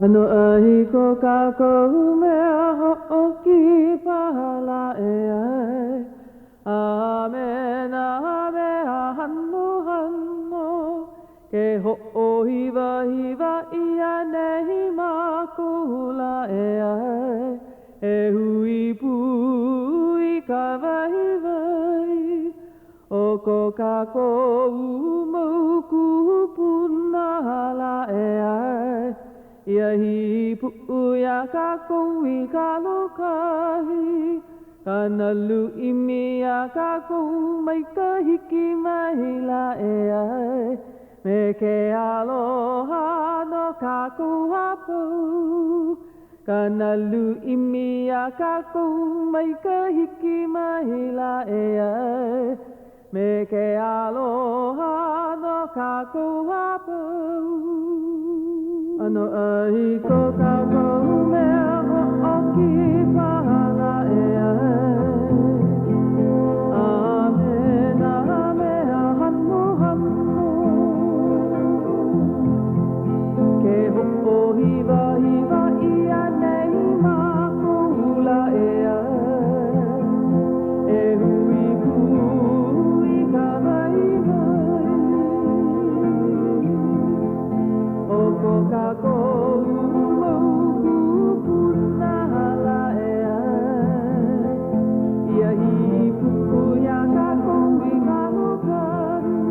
ʻAnoʻai ko kākou mea hoʻokipa lā ʻeā, A me nā mea hanohano, Ke hoʻohiwahiwa ʻia nei mākou lā ʻeā, E hui pū i ka waiwai O ko kākou mau kūpuna lā ʻeā, Ia hīpuʻu iā kākou i ka lōkahi, Ka nalu ʻimi iā kākou mai ka hiki mai lā ʻeā, Me ke aloha no kākou a pau. Ka nalu ʻimi iā kākou mai ka hiki mai lā ʻeā, Me ke aloha no kākou a pau. ʻAnoʻai ko kākou mea hoʻokipa lā ʻeā, A me nā mea hanohano. Ke hoʻohiwahiwa ʻia nei mākou lā ʻeā, E hui pū i ka waiwai O ko kākou mau kūpuna lā ʻeā, Ia hīpuʻu iā kākou i ka lōkahi.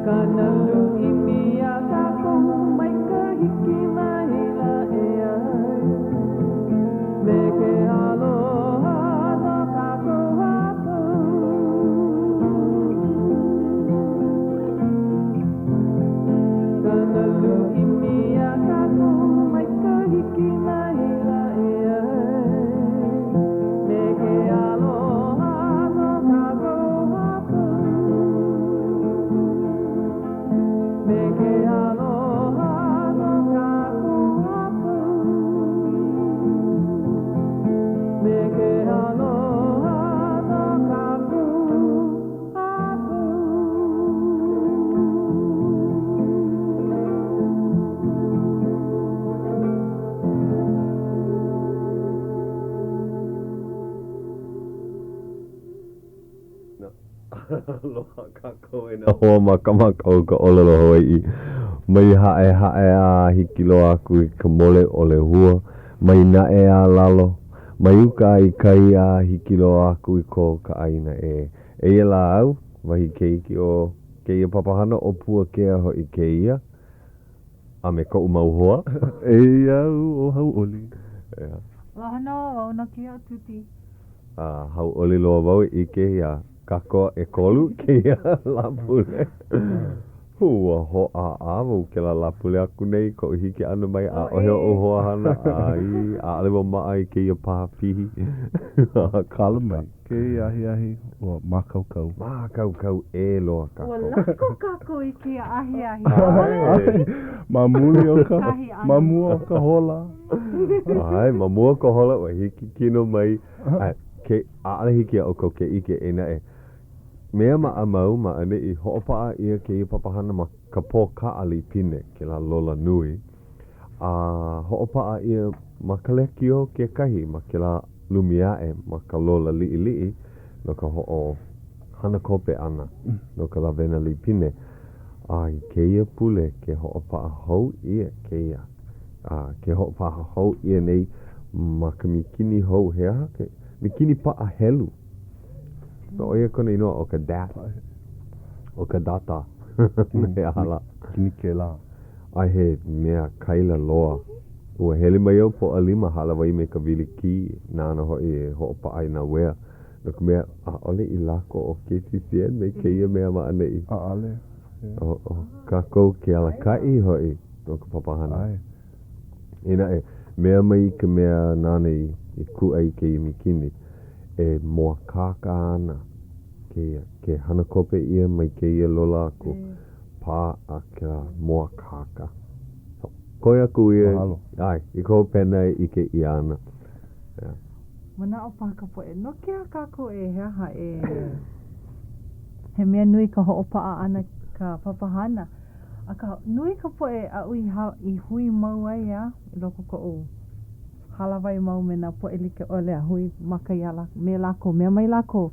Ka nalu ʻimi iā kākou mai ka hiki mai lā ʻeā, Me ke aloha no kākou a pau. Ka nalu ʻimi iā kākou mai ka hiki mai lā ʻeā, Me ke aloha no kākou a pau. Me ke aloha no kākou a pau. Me ke aloha no kākou a pau. Aloha kākou e nā hoa makamaka o ka ʻōlelo Hawaiʻi. Mai Haʻehaʻe a hiki loa aku i ka mole o Lehua, mai Naʻe a lalo, mai uka a i kai a hiki loa aku i ko ka ʻāina ʻē. Eia lā au, wahi keiki o kēia papahana ʻo Puakea hoʻi kēia, a me koʻu mau hoa. Eia au ʻo Hauʻoli. Aloha nō, wau nō kēia ʻo Tuti. A hauʻoli loa wau i ʻike iā kākou ʻekolu kēia Lāpule. Ua hōʻāʻā wau kēlā Lāpule aku nei i koʻu hiki ʻana mai, ʻaʻohe oʻu hoa hana, a i, ʻaʻole wau maʻa i kēia pā pihi. Kala mai kēia ahiahi, ua mākaukau. Mākaukau ʻē loa kākou. Ua lako kākou i kēia ahiahi. ʻAe, ma muli o ka, ma mua o ka hola. ʻAe, ma mua o ka hola, ua hiki kino mai, a ke, ʻaʻole hiki iā ʻoukou ke ʻike, eia naʻe, mea maʻamau ma ʻaneʻi, hoʻopaʻa ʻia kēia papahana ma ka pōkā lipine, kēlā lola nui, a hoʻopaʻa ʻia ma ka lekiō kekahi, ma kēlā lumi aʻe ma ka lola liʻiliʻi no ka hoʻohana kope ʻana no ka lawena lipine. A i kēia pule ke hoʻopaʻa hou ʻia kēia. A ke hoʻopaʻa hou ʻia nei ma ka mīkini hou, he aha ke mīkini paʻa helu? So ʻo ia kona inoa ʻo ka DAT, ʻo ka data, he aha lā? Mīkini kēlā. A he mea kaila loa. Ua hele mai au Pōʻalima hālāwai me ka wilikī nāna hoʻi e hoʻopaʻa i nā uea, no ka mea, ʻaʻole i lako ʻo KCCN me kēia mea ma ʻaneʻi. ʻAʻole. ʻO kākou ke alakaʻi hoʻi no ka papahana. ʻAe. Eia naʻe, mea mai ka mea nāna i kūʻai i kēia mīkini, e mōakāka ana kēia, ke hana kope ʻia mai kēia lola aku, pā a kēlā mōakāka. So, koe aku ia, Mahalo. ʻae, i ka hopena e ʻike ʻia ana. Yeah. Manaʻo paha ka poʻe, no ke aha kākou e he aha e. He mea nui ka hoʻopaʻa ʻana ka papahana. Akā, nui ka poʻe aʻu i ha i hui mau ai, ʻeā, i loko koʻu hālāwai mau me nā poʻe like ʻole a hui maka iā lā me lākou. Mea mai lākou,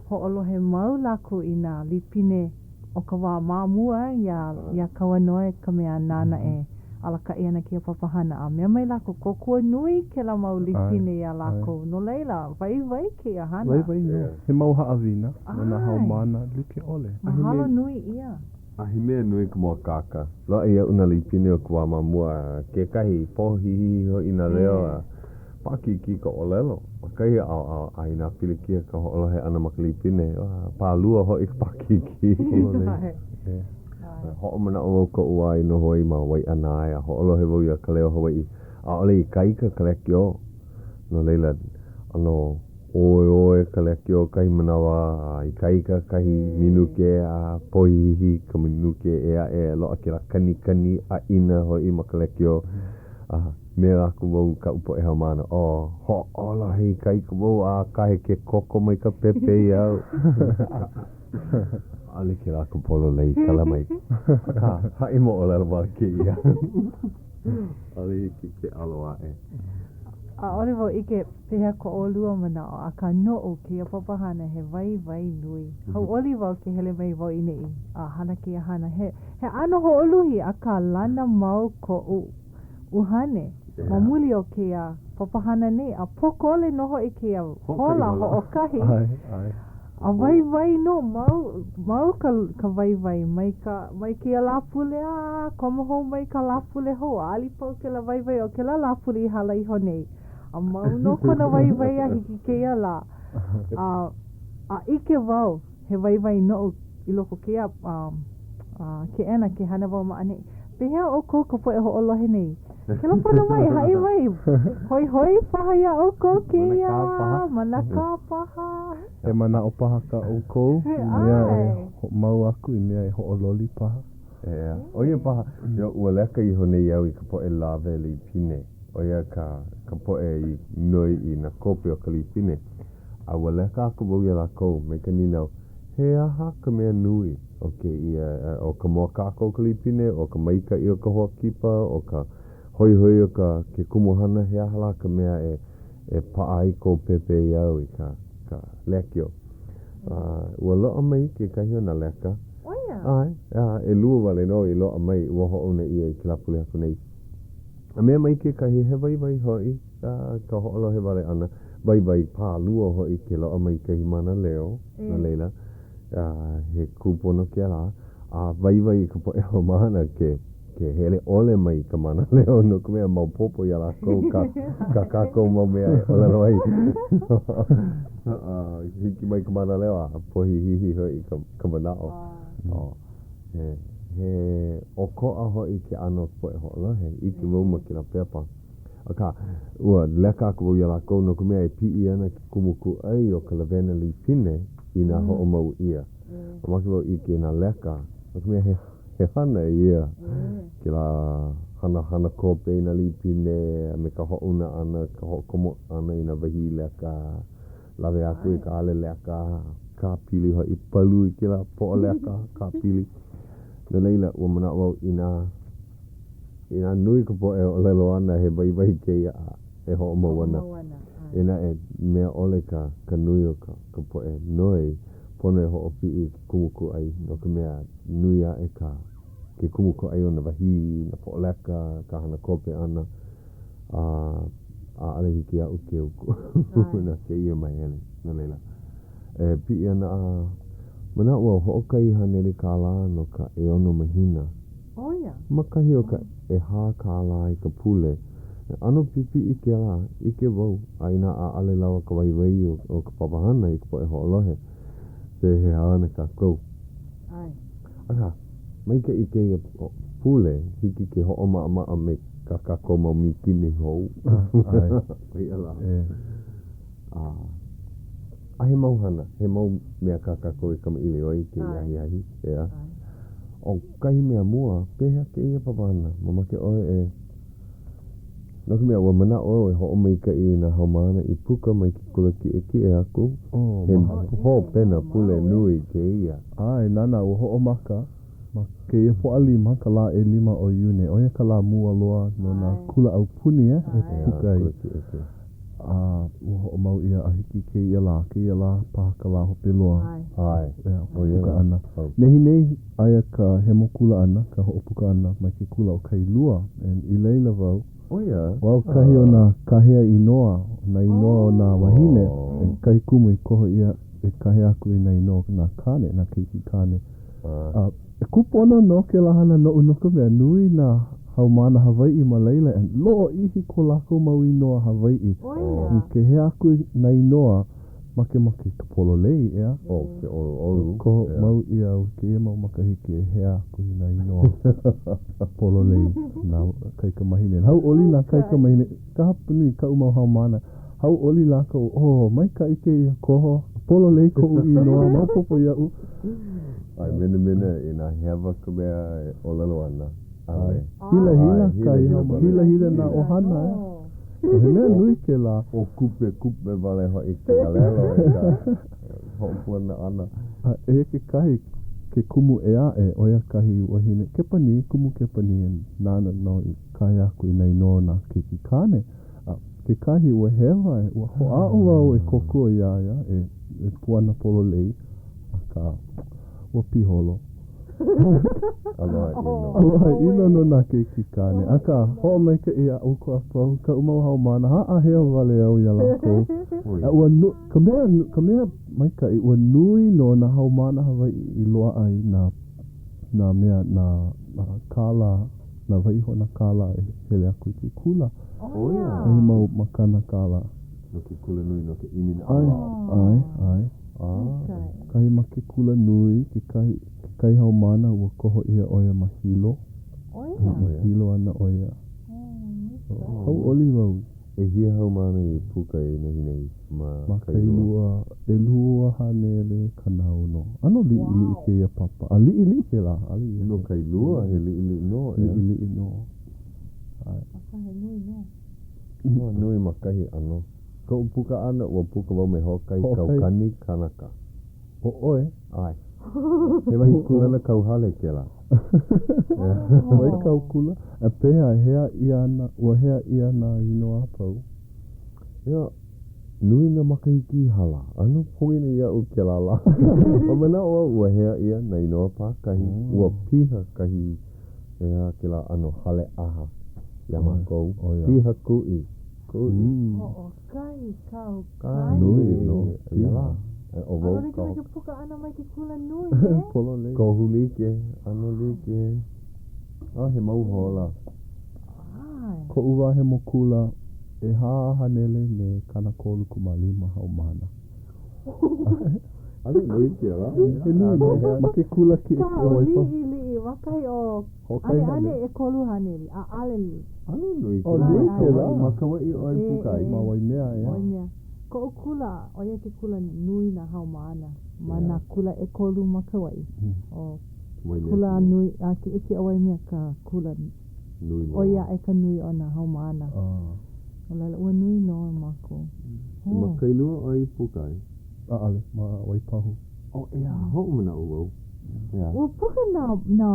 hoʻolohe mau lākou i nā lipine o ka wā ma mua iā iā Kauanoe ka mea nāna e alakaʻi ana kēia papahana a mea mai lākou, kōkua nui kēlā mau lipine iā lākou. No laila, waiwai kēia hana. Waiwai nō. He mau haʻawina no nā haumāna like ʻole. Mahalo nui ʻia. A he mea nui ka mōakāka. Loaʻa iaʻu nā lipine o ka wā ma mua, a kekahi pohihihi hoʻi nā leo a paʻakikī ka ʻōlelo. Ma kahi ʻaoʻao, a inā pilikia ka hoʻolohe ʻana ma ka lipine, pālua hoʻi ka paʻakikī. Hoʻomanaʻo wau koʻu wā i noho ai ma Waiʻanae a hoʻolohe wau iā Ka Leo Hawaiʻi, ʻaʻole ikaika ka lekiō. No laila, ʻano ʻOeoe ka lekiō kahi manawa a ikaika kahi minuke a pohihihi ka minuke ʻē aʻe a loaʻa kēlā kanikani ʻāʻina hoʻi ma ka lekiō. A mea aku wau i kaʻu poʻe haumāna, Oh, hoʻolohe ikaika wau a kahe ke koko mai ka pepeiao. ʻAʻole kēlā ka pololei kala mai. Akā, haʻi moʻolelo wale kēia. ʻAʻole hiki ke ʻalo aʻe. ʻAʻole wau ʻike Pehea ko ʻolua manaʻo, akā noʻu kēia papahana he waiwai nui. Hauʻoli wau ke hele mai wau i neʻi a hana kēia hana. He, he ʻano hoʻoluhi, akā lana mau koʻu ʻuhane ma muli o kēia papahana nei a pōkole nō hoʻi kēia hola hoʻokahi. A waiwai nō, mau, mau ka, ka waiwai mai ka, mai kēia Lāpule a komo hou mai ka Lāpule hou, ʻaʻole pau kēlā waiwai o kēlā Lāpule i hala iho nei. A mau nō kona waiwai a hiki kēia lā. A, a ʻike wau, he waiwai noʻu i loko kēia keʻena ke hana wau ma ʻaneʻi. Pehea ʻoukou ka poʻe hoʻolohe nei? Kelepona mai, haʻi mai, hoihoi paha iā ʻoukou kēia, manakā paha. He manaʻo paha kā ʻoukou i mea e hoʻomau aku, i mea e hoʻololi paha. ʻEā, ʻo ia paha, ua leka iho nei au i ka poʻe lawe lipine. ʻO ia ka ka poʻe i noiʻi nā kope o ka lipine. A ua leka aku wau iā lākou me ka nīnau, He aha ka mea nui o kēia, ʻo ka mōakāka o ka lipine, ʻo ka maikaʻi o ka hoa kipa, ʻo ka hoihoi o ka ke kumuhana, he aha lā ka mea e e paʻa ai kou pepeiao i ka ka lekiō? A ua loaʻa mai kekahi o nā leka. ʻO ia? ʻAe, a ʻelua wale nō i loaʻa mai, ua hoʻouna ʻia i kēlā pule aku nei. A mea mai kekahi, he waiwai hoʻi ka hoʻolohe wale ʻana, waiwai pālua hoʻi ke loaʻa mai kahi mānaleo, no laila, he kūpono kēlā, a waiwai i ka poʻe haumāna ke ke hele ʻole mai ka mānaleo no ka mea maopopo iā lākou ka kā kākou mau mea e ʻōlelo ai. Hiki mai ka mānaleo a pohihihi hoʻi ka ka manaʻo. He, he ʻokoʻa hoʻi ke ʻano o ka poʻe hoʻolohe, ʻike wau ma kēlā pepa. Akā, ua leka aku wau iā lākou no ka mea e piʻi ana ke kumu kūʻai o ka lawena lipine inā hoʻomau ʻia. Mamake wau ʻike i nā leka, no ka mea he, he hana ia, kēlā hana hana kope i nā lipine a me ka hoʻouna ʻana, ka hoʻokomo ʻana i nā wahi leka. Lawe aku i ka hale leka, kāpili hoʻi, palu i kēlā poʻo leka, kāpili. No laila, ua manaʻo wau inā, inā nui ka poʻe ʻōlelo ana he waiwai kēia a e hoʻomau ana. Inā e mea ʻole ka, ka nui o ka, ka poʻe noi, pono e hoʻopiʻi i ke kumu kūʻai, no ka mea, nui aʻe ka, ke kumu kūʻai o nā wahī, nā poʻo leka, ka hana kope ʻana. A ʻaʻole hiki iaʻu ke uku no kēia māhele. No laila, e piʻi ana a manaʻo wau hoʻokahi haneli kālā no ka ʻeono mahina. ʻO ia. Ma kahi o ka ʻehā kālā i ka pule. ʻAno pipiʻi kēlā, ʻike wau, a inā ʻaʻole lawa ka waiwai o ka papahana i ka poʻe hoʻolohe, pehea ana kākou? ʻAe. Akā, maikaʻi kēia pule, hiki ke hoʻomaʻamaʻa me kā kākou mau mīkini hou. ʻAe. ʻO ia lā. A, a he mau hana, he mau mea kā kākou e kamaʻilio ai i kēia ahiahi, ʻeā. ʻO kahi mea mua, pehea kēia papahana? Mamake ʻoe e No ka mea, ua manaʻo au e hoʻomaikaʻi i nā haumāna i puka mai ke kula kiʻekiʻe aku. Oh, He mahalo. hopena pule nui kēia. ʻAe, nānā, ua hoʻomaka. Ma kēia Pōʻalima, ka lā ʻelima o Iune, ʻo ia ka lā mua loa no nā kula aupuni e puka ai. A ua hoʻomau ʻia a hiki i kēia lā, kēia lā paha ka lā hope loa. ʻAe. ʻO ia puka ʻana. Nehinei, aia ka hemo kula ʻana, ka hoʻopuka ʻana mai ke kula o Kailua. And i laila wau. ʻO ia? Wau kahi o nā kāhea inoa, nā inoa o nā wāhine, and kahi kumu i koho ʻia e kāhea aku i nā inoa o nā kāne, nā keiki kāne. A e kūpono nō kēlā hana noʻu no ka mea, nui nā haumāna Hawaiʻi ma laila and lōʻihi ko lākou mau inoa Hawaiʻi. ʻO ia. Ke hea aku i nā inoa, makemake ka pololei, ʻeā? ʻO ke ʻoluʻolu, Koho ʻeā. mau ʻia au kēia mau makahiki e hea aku i nā inoa pololei nā kaikamahine. Hauʻoli nā kaikamahine, ka hapanui kaʻu mau haumāna, Hauʻoli lākou, oh, maikaʻi kēia koho, pololei koʻu inoa, maopopo iaʻu. ʻAe, menemene inā hewa ka mea e ʻōlelo ana, ʻaʻole. Hilahila ka iho, hilahila nā ʻohana, e. He mea nui kēlā. ʻO kupe, kupe wale hoʻi ke alelo i ka hoʻopuana ʻana. A eia kekahi, ke kumu ʻē aʻe, ʻo ia kahi wahine Kepanī, kumu Kepanī, nāna nō i kāhea aku i nā inoa o nā keiki kāne. A kekahi, ua hewa, ua hoʻāʻo wau e kōkua iā ia e, e puana pololei, akā, ua piholo. Aloha ʻino. Aloha ʻino no nā keiki kāne. Akā, hoʻomaikaʻi iā ʻoukou a pau, kaʻu mau haumāna, haʻaheo wale au iā lākou. A ua nu, ka mea, ka mea maikaʻi, ua nui nō nā haumāna Hawaiʻi i loaʻa i nā, nā mea, nā kālā, nā waihona kālā e hele aku i ke kula. ʻO ia. Kahi mau makana kālā. No ke kula nui, no ka ʻimi naʻauao. ʻAe, ʻae, ʻae. Kahi ma ke kula nui, kekahi, kekahi haumāna ua koho ʻia ʻo ia ma Hilo. ʻO ia. Ma Hilo ana ʻo ia. So, hauʻoli wau. ʻEhia haumāna i puka i nehinei ma Ma Kailua, 260. ʻAno liʻiliʻi kēia papa. A liʻiliʻi kēlā, ʻaʻole i No Kailua, he liʻiliʻi nō, ʻeā? Liʻiliʻi nō. ʻAe. Akā, he nui nō. Ua nui ma kahi ʻano. Koʻu puka ʻana, ua puka wau me hoʻokahi kaukani kanaka. ʻO ʻoe? ʻAe. He wahi kūlana kauhale kēlā. Mai kau kula. A pehea, hea ʻia ana, ua hea ʻia nā inoa a pau? Ia, nui nā makahiki i hala. ʻAno poina iaʻu kēlā lā. Ua manaʻo au ua hea ʻia nā inoa pākahi. Ua piha kahi, ʻeā, kēlā ʻano hale ʻaha iā mākou. Piha kuʻi. Kuʻi. Hoʻokahi kaukani. Nui nō. Ia lā. ʻO wau ʻAno like ka. me ke puka ʻana mai ke kula nui, e? Pololei. Kohu like, ʻano like. A he mau hola. ʻAe. Koʻu wā hemo kula, 400 me 35 haumāna. ʻAno nui kēlā. He nui nō. Ma ke kula kiʻekiʻe Kaʻu Waipahu. liʻiliʻi, ma kahi o Hoʻokahi ʻaneʻane 300, ʻaʻale. ʻAno nui ʻO kēlā. nui kēlā. Ma Kauaʻi ʻoe puka ai. Ma Waimea, ʻeā. Waimea. Koʻu kula, ʻo ia ke kula nui nā haumāna ma nā kula ʻekolu ma Kauaʻi. ʻO kula nui a kiʻekiʻe o Waimea ka kula nui loa. ʻOi aʻe ka nui o nā haumāna. No laila, ua nui nō mākou. Ma Kailua ʻoe i puka ai? ʻAʻale, ma Waipahu. ʻO, ʻeā, hoʻomanaʻo wau. ʻEā. Ua puka nā, nā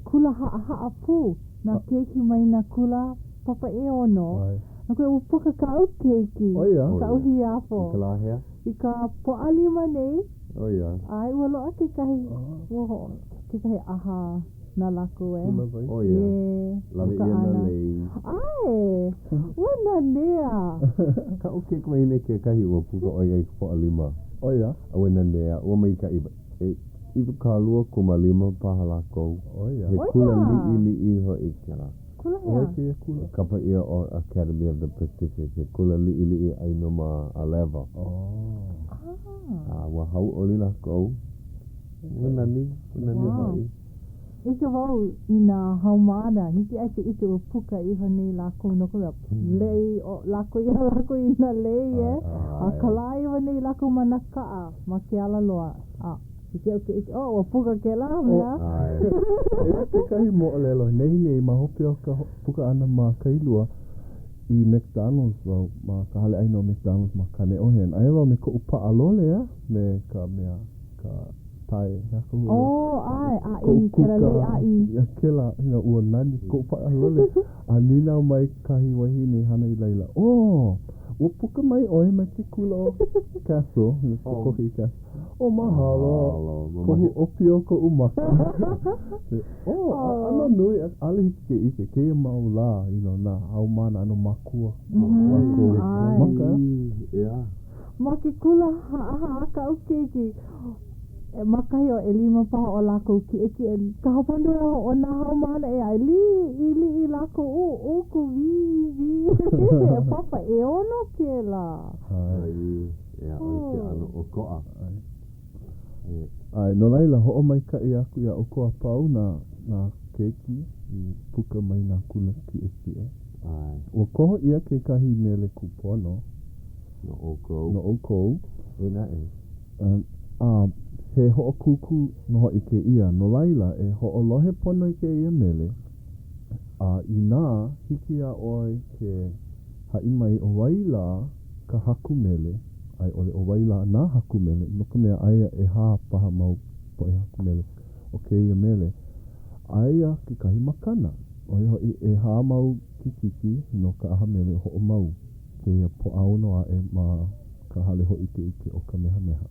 kula haʻahaʻa pū, nā keiki mai nā kula papa ʻeono. ʻAe. No ka mea, ua puka kaʻu keiki, ʻO ia? kaʻu hiapo. I ka lā hea? I ka Pōʻalima nei. ʻO ia. ʻAe, ua loaʻa kekahi, ua hoʻo, kekahi ʻaha na lākou e. Kula wai. ʻO ia. Yeah. Lawe ʻia nā lei. ʻAe, ua nanea. Kaʻu kaikamahine kekahi ua puka ʻo ia i ka Pōʻalima. ʻO ia. A ua nanea, ua maikaʻi, he 25 paha lākou. ʻO ia. He kula liʻiliʻi hoʻi kēlā. Kula ʻO wai hea? kēia kula? Kapa ʻia ʻo Academy of the Pacific. He kula liʻiliʻi ʻai nō ma Alewa. Oh. Ah. A ua hauʻoli lākou. Ua nani, ua nani hoʻi. ʻIke wau i nā haumāna, hiki iaʻu ke ʻike ua puka iho nei lākou no ka mea, lei o lākou iā lākou i nā lei, e, a kalaiwa nei lākou ma nā kaʻa ma ke alaloa, a hiki iaʻu ke ʻike, oh, ua puka kēlā mea. Eia kekahi moʻolelo, nehinei ma hope o ka puka ʻana ma Kailua i McDonaldʻs wau, ma ka hale ʻaina o McDonaldʻs ma Kaneʻohe, aia wau me koʻu paʻalole, a me ka mea, ka. Tae, he aha ka hua? Oh, ʻae, ʻāʻī, Koʻu kēlā kuka, lei ʻāʻī. Ia kēlā, you know, ua nani koʻu paʻa lole. A nīnau mai kahi wahine i hana i laila, Oh, ua puka mai ʻoe mai ke kula o Castle, you know, kokoke i Castle. Oh, mahalo. Mahalo. Kohu ʻōpio koʻu maka. Oh, ʻano nui, ʻaʻole hiki ke ʻike kēia mau lā, you know, nā haumāna ʻano makua. Lākou. Maka. Yeah. Ma ke kula haʻahaʻa kaʻu keiki, ma kahi o ʻelima paha o lākou kiʻekiʻe, ka hapanui o nā haumāna ʻē aʻe, liʻiliʻi lākou, ʻuʻuku, wīwī, he papa ʻeono kēlā. ʻAe, ʻeā, ʻo ia ke ʻano ʻokoʻa. ʻAe, no laila, hoʻomaikaʻi aku iā ʻoukou a pau nā, nā keiki i puka mai nā kula kiʻekiʻe. ʻAe. Ua koho ʻia kekahi mele kūpono. No ʻoukou. No ʻoukou. E naʻe. A, he hoʻokūkū nō hoʻi kēia, no laila, e hoʻolohe pono i kēia mele, a inā hiki iā ʻoe ke haʻi mai ʻo wai lā ka haku mele, a i ʻole ʻo wai lā nā haku mele, no ka mea, aia ʻehā paha mau poʻe haku mele o kēia mele, aia kekahi makana, ʻo ia hoʻi ʻehā mau kikiki no ka ʻaha mele hoʻomau. Kēia Pōʻaono aʻe ma ka Hale Hōʻikeʻike o Kamehameha.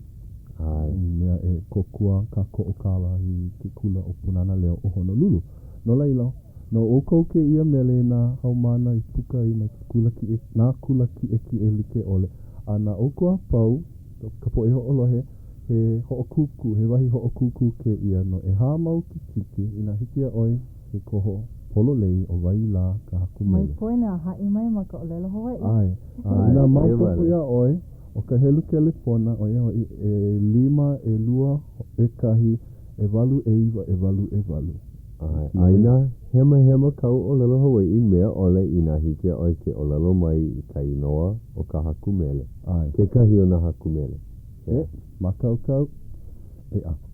ʻAe. I mea e kōkua kākoʻo kālā i ke kula ʻo Pūnana Leo o Honolulu. No laila, no ʻoukou kēia mele e nā haumāna i puka i mai ke kula kiʻe, nā kula kiʻekiʻe like ʻole, a na ʻoukou a pau, ka poʻe hoʻolohe, he hoʻokūkū, he wahi hoʻokūkū kēia no ʻehā mau kikiki, inā hiki iā ʻoe ke koho pololei ʻo wai lā ka haku Mai mele. poina a haʻi mai ma ka ʻōlelo Hawaiʻi. ʻAe. A inā maopopo iā ʻoe, ʻo ka helu kelepona, ʻo ia hoʻi, ʻelima, ʻelua, ʻekahi, ʻewalu, ʻeiwa, ʻewalu, ʻewalu. ʻAe. A inā hemahema kāu ʻōlelo Hawaiʻi, mea ʻole inā hiki iā ʻoe ke ʻōlelo mai i ka inoa o ka haku mele. ʻAe. Kekahi o nā haku mele. E mākaukau, e aku.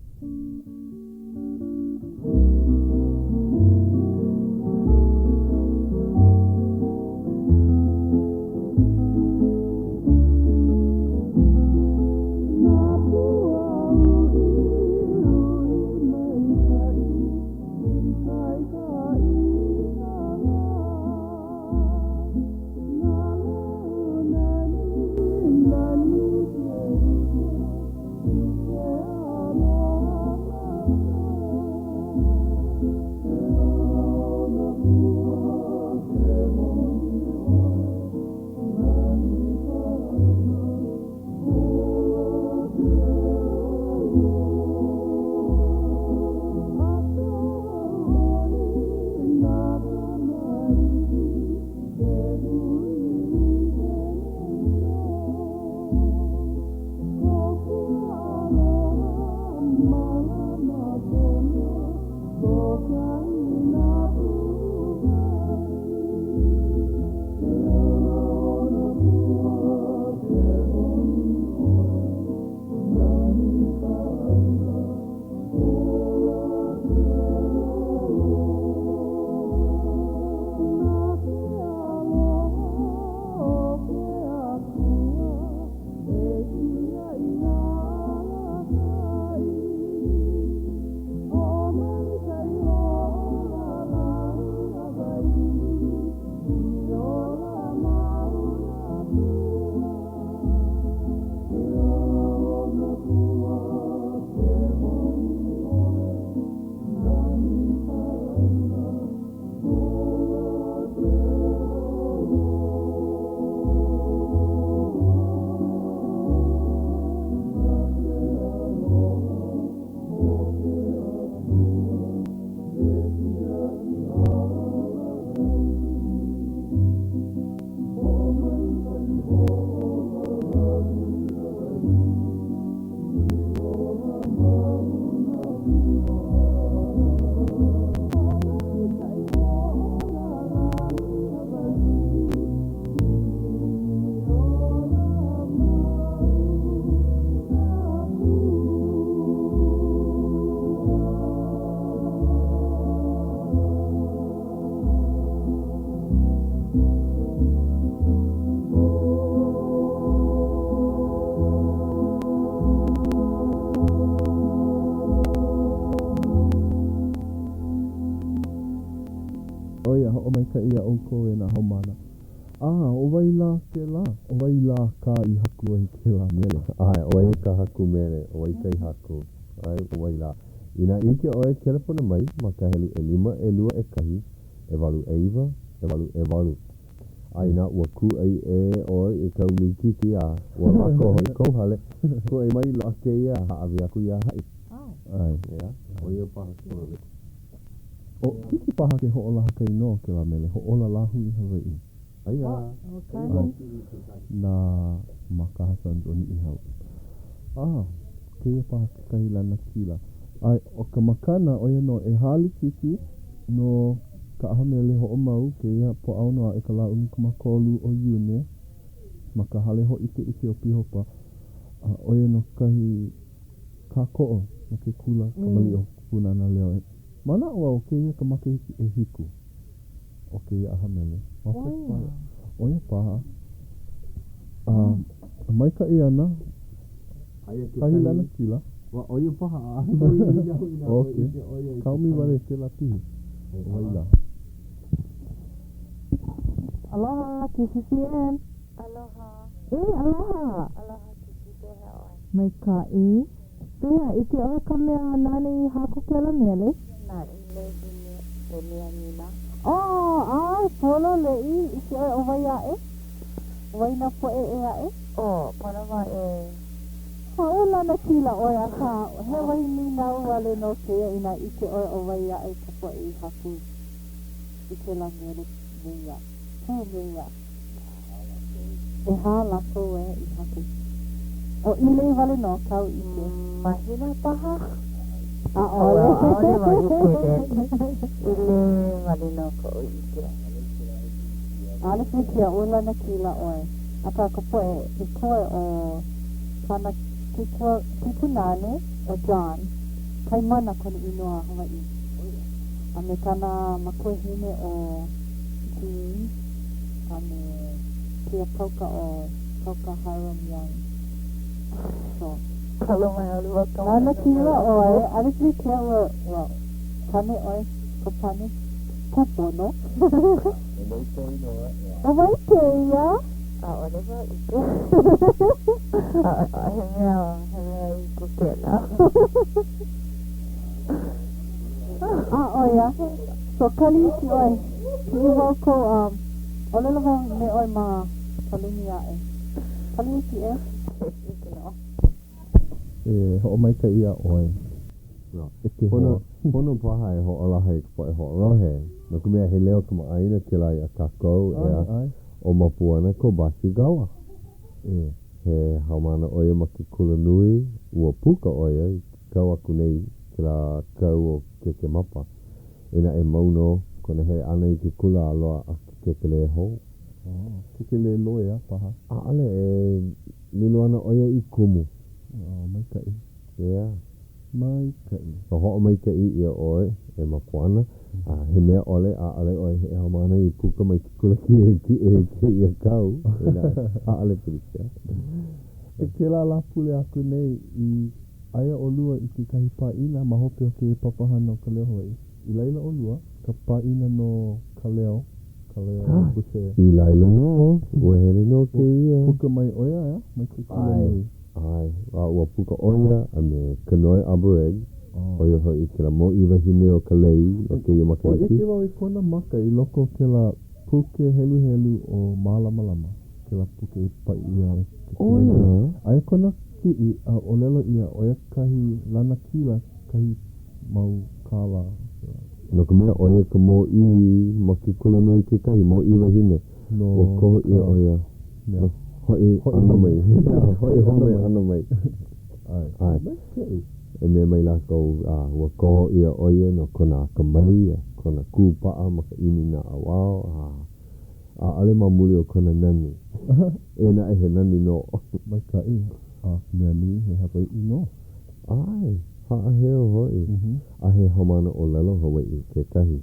Hoʻomaikaʻi iā ʻoukou e nā haumāna. A, ʻo wai lā kēlā? ʻO wai lā ka i haku ai kēlā mele? ʻAe, ʻo wai ka haku mele? ʻO wai ka i haku? ʻAe, ʻo wai lā? Inā ʻike ʻoe, kelepona mai ma ka helu ʻelima, ʻelua, ʻekahi, ʻewalu, ʻeiwa, ʻewalu, ʻewalu. A inā ua kūʻai ʻē ʻoe i kāu mīkiki a ua lako hoʻi kou hale, kūʻai mai loaʻa kēia a hāʻawi aku iā haʻi. ʻAe. ʻEā, ʻo ia paha kona mea. ʻO hiki paha ke hoʻolaha ka inoa o kēlā mele, Hoʻōla Lāhui Hawaiʻi. Aia. ʻAe. Na Mākaha Sons o Niʻihau. A, kēia paha kekahi lanakila. ʻAe, ʻo ka makana, ʻo ia nō, e hālikiki no ka ʻaha mele hoʻomau kēia Pōʻaono aʻe ka lā 13 o Iune ma ka Hale Hōʻikeʻike o Pīhopa, a ʻo ia nō kahi kākoʻo no ke kula kamaliʻi o Pūnana Leo. E manaʻo au kēia ka makahiki ʻehiku o kēia ʻaha mele. Maopopo paha. ʻO ia paha. A maikaʻi ana kahi lanakila. Ua ʻo ia paha, ʻaʻole wau i inā ua ʻike ʻo ia i Kaomi wale kēlā pihi. ʻO wai lā? Aloha, KCCN. Aloha. E, aloha. Aloha, Kiki, pehea ʻoe? Maikaʻi. Pehea, ʻike ʻoe ka mea nāna i haku kēlā mele? Na Ilei Beniamina. Oh, ʻae, pololeʻi, ʻike ʻoe ʻo wai aʻe? ʻO wai nā poʻe ʻē aʻe? Oh, pono wau e. Ua lanakila ʻoe, akā, he wahi nīnau wale nō kēia inā ʻike ʻoe ʻo wai aʻe ka poʻe i haku i kēlā mele me ia, pū me ia. ʻEhā lākou e i haku. ʻO ʻIlei wale nō kāu ʻike. Mahina paha? ʻAʻole. ʻAʻole wau ʻike then. ʻIlei wale nō koʻu ʻike. ʻAʻole pilikia, ua lanakila ʻoe. Akā ka poʻe i koe ʻo kāna kikua, kipunāne ʻo John, Kaimana kona inoa Hawaiʻi, a me kāna makuahine ʻo Jean, a me kēia kauka ʻo Kauka Hiram Young. So. Kalo mai ʻolua ka Lanakila ʻoe, ʻaʻole pilikia ua, ua pane ʻoe ka pane kūpono. ʻO wai kēia? ʻAʻole wau ʻike. He mea, he mea uku kēlā. A ʻo ia. So kali iki ʻoe. Kiʻi wau kou, um, ʻōlelo wau me ʻoe ma ka lumi aʻe. Kali iki e. Hiki nō. E hoʻomaikaʻi iā ʻoe, e ke hoa. Pono paha e hoʻolaha i ka poʻe hoʻolohe, no ka mea, he leo kamaʻāina kēlā iā kākou, ʻeā, ʻo Mapuana Kobashigawa. E. He haumāna ʻo ia ma ke kulanui, ua puka ʻo ia i ke kau aku nei kēlā kau o Kēkēmapa. Inā e mau nō kona hele ʻana i ke kula a loaʻa ke kēkelē hou. Oh, kēkelē loea paha. ʻAʻole e lilo ana ʻo ia i kumu. Oh, maikaʻi. Yeah. Maikaʻi. So hoʻomaikaʻi ʻia ʻoe e Mapuana, a he mea ʻole, ʻaʻole ʻoe he haumāna i puka mai ke kula kiʻekiʻe i kēia kau, inā ʻaʻole pilikia. I kēlā Lāpule aku nei i aia ʻolua i kekahi pāʻina ma hope o kēia papahana o Ka Leo Hawaiʻi. I laila ʻolua, ka pāʻina no Ka Leo, Ka Leo Buse. I laila nō, ua hele nō kēia. Puka mai ʻo ia, ʻeā, mai ke kulanui. ʻAe, a ua puka ʻo ia a me Kanoe Aberegg, ʻo ia hoʻi kēlā mōʻī wahine o ka lei o kēia makahiki. Ua ʻike wau i kona maka i loko o kēlā puke heluhelu ʻo Mālamalama, kēlā puke i paʻi ʻia e ke kulanui. Aia kona kiʻi a ʻōlelo ʻia ʻo ia kahi lanakila kahi mau kālā. No ka mea, ʻo ia ka mōʻī ma ke kulanui kekahi, mōʻī wahine. Ua koho ʻia ʻo ia no hoʻi ʻana mai. Hoʻi hou mai ʻana mai. ʻAe. E mea mai lākou, a ua koho ʻia ʻo ia no kona akamai a kona kūpaʻa ma ka ʻimi naʻauao, a ʻaʻole ma muli o kona nani. Eia naʻe he nani nō. Maikaʻi, a mea nui, he Hawaiʻi nō. ʻAe, haʻaheo hoʻi. A he haumāna ʻōlelo Hawaiʻi kekahi.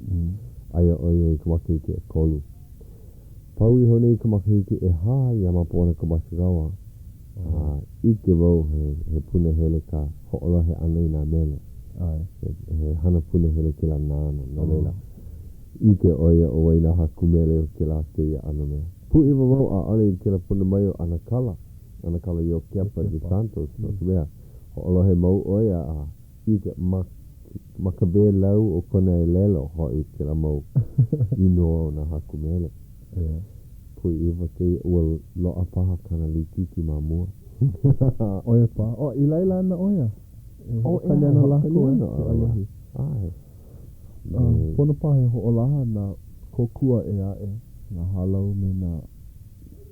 Aia ʻo ia i ka makahiki ʻekolu. Pau iho nei ka makahiki ʻehā iā Mapuana Kobashigawa, a ʻike wau he, he punahele ka hoʻolohe ʻana i nā mele. ʻAe. He, he hana punahele kēlā nāna, no laila, ʻike ʻo ia ʻo wai nā haku mele o kēlā kēia ʻano mea. Pūʻiwa wau ʻaʻole i kēlā puna mai o ʻAnakala, ʻAnakala Iokepa de Santos, no ka mea, hoʻolohe mau ʻo ia a ʻike ma, ma ka wēlau o kona elelo hoʻi kēlā mau inoa o nā haku mele. Yeah. Pūʻiwa kēia, ua loaʻa paha kāna likiki ma mua. ʻO ia paha. ʻO, i laila ana ʻo ia. E hoʻokani ana lākou e ke alohi. ʻAe. Pono paha e hoʻolaha nā kōkua ʻē aʻe, nā hālau me nā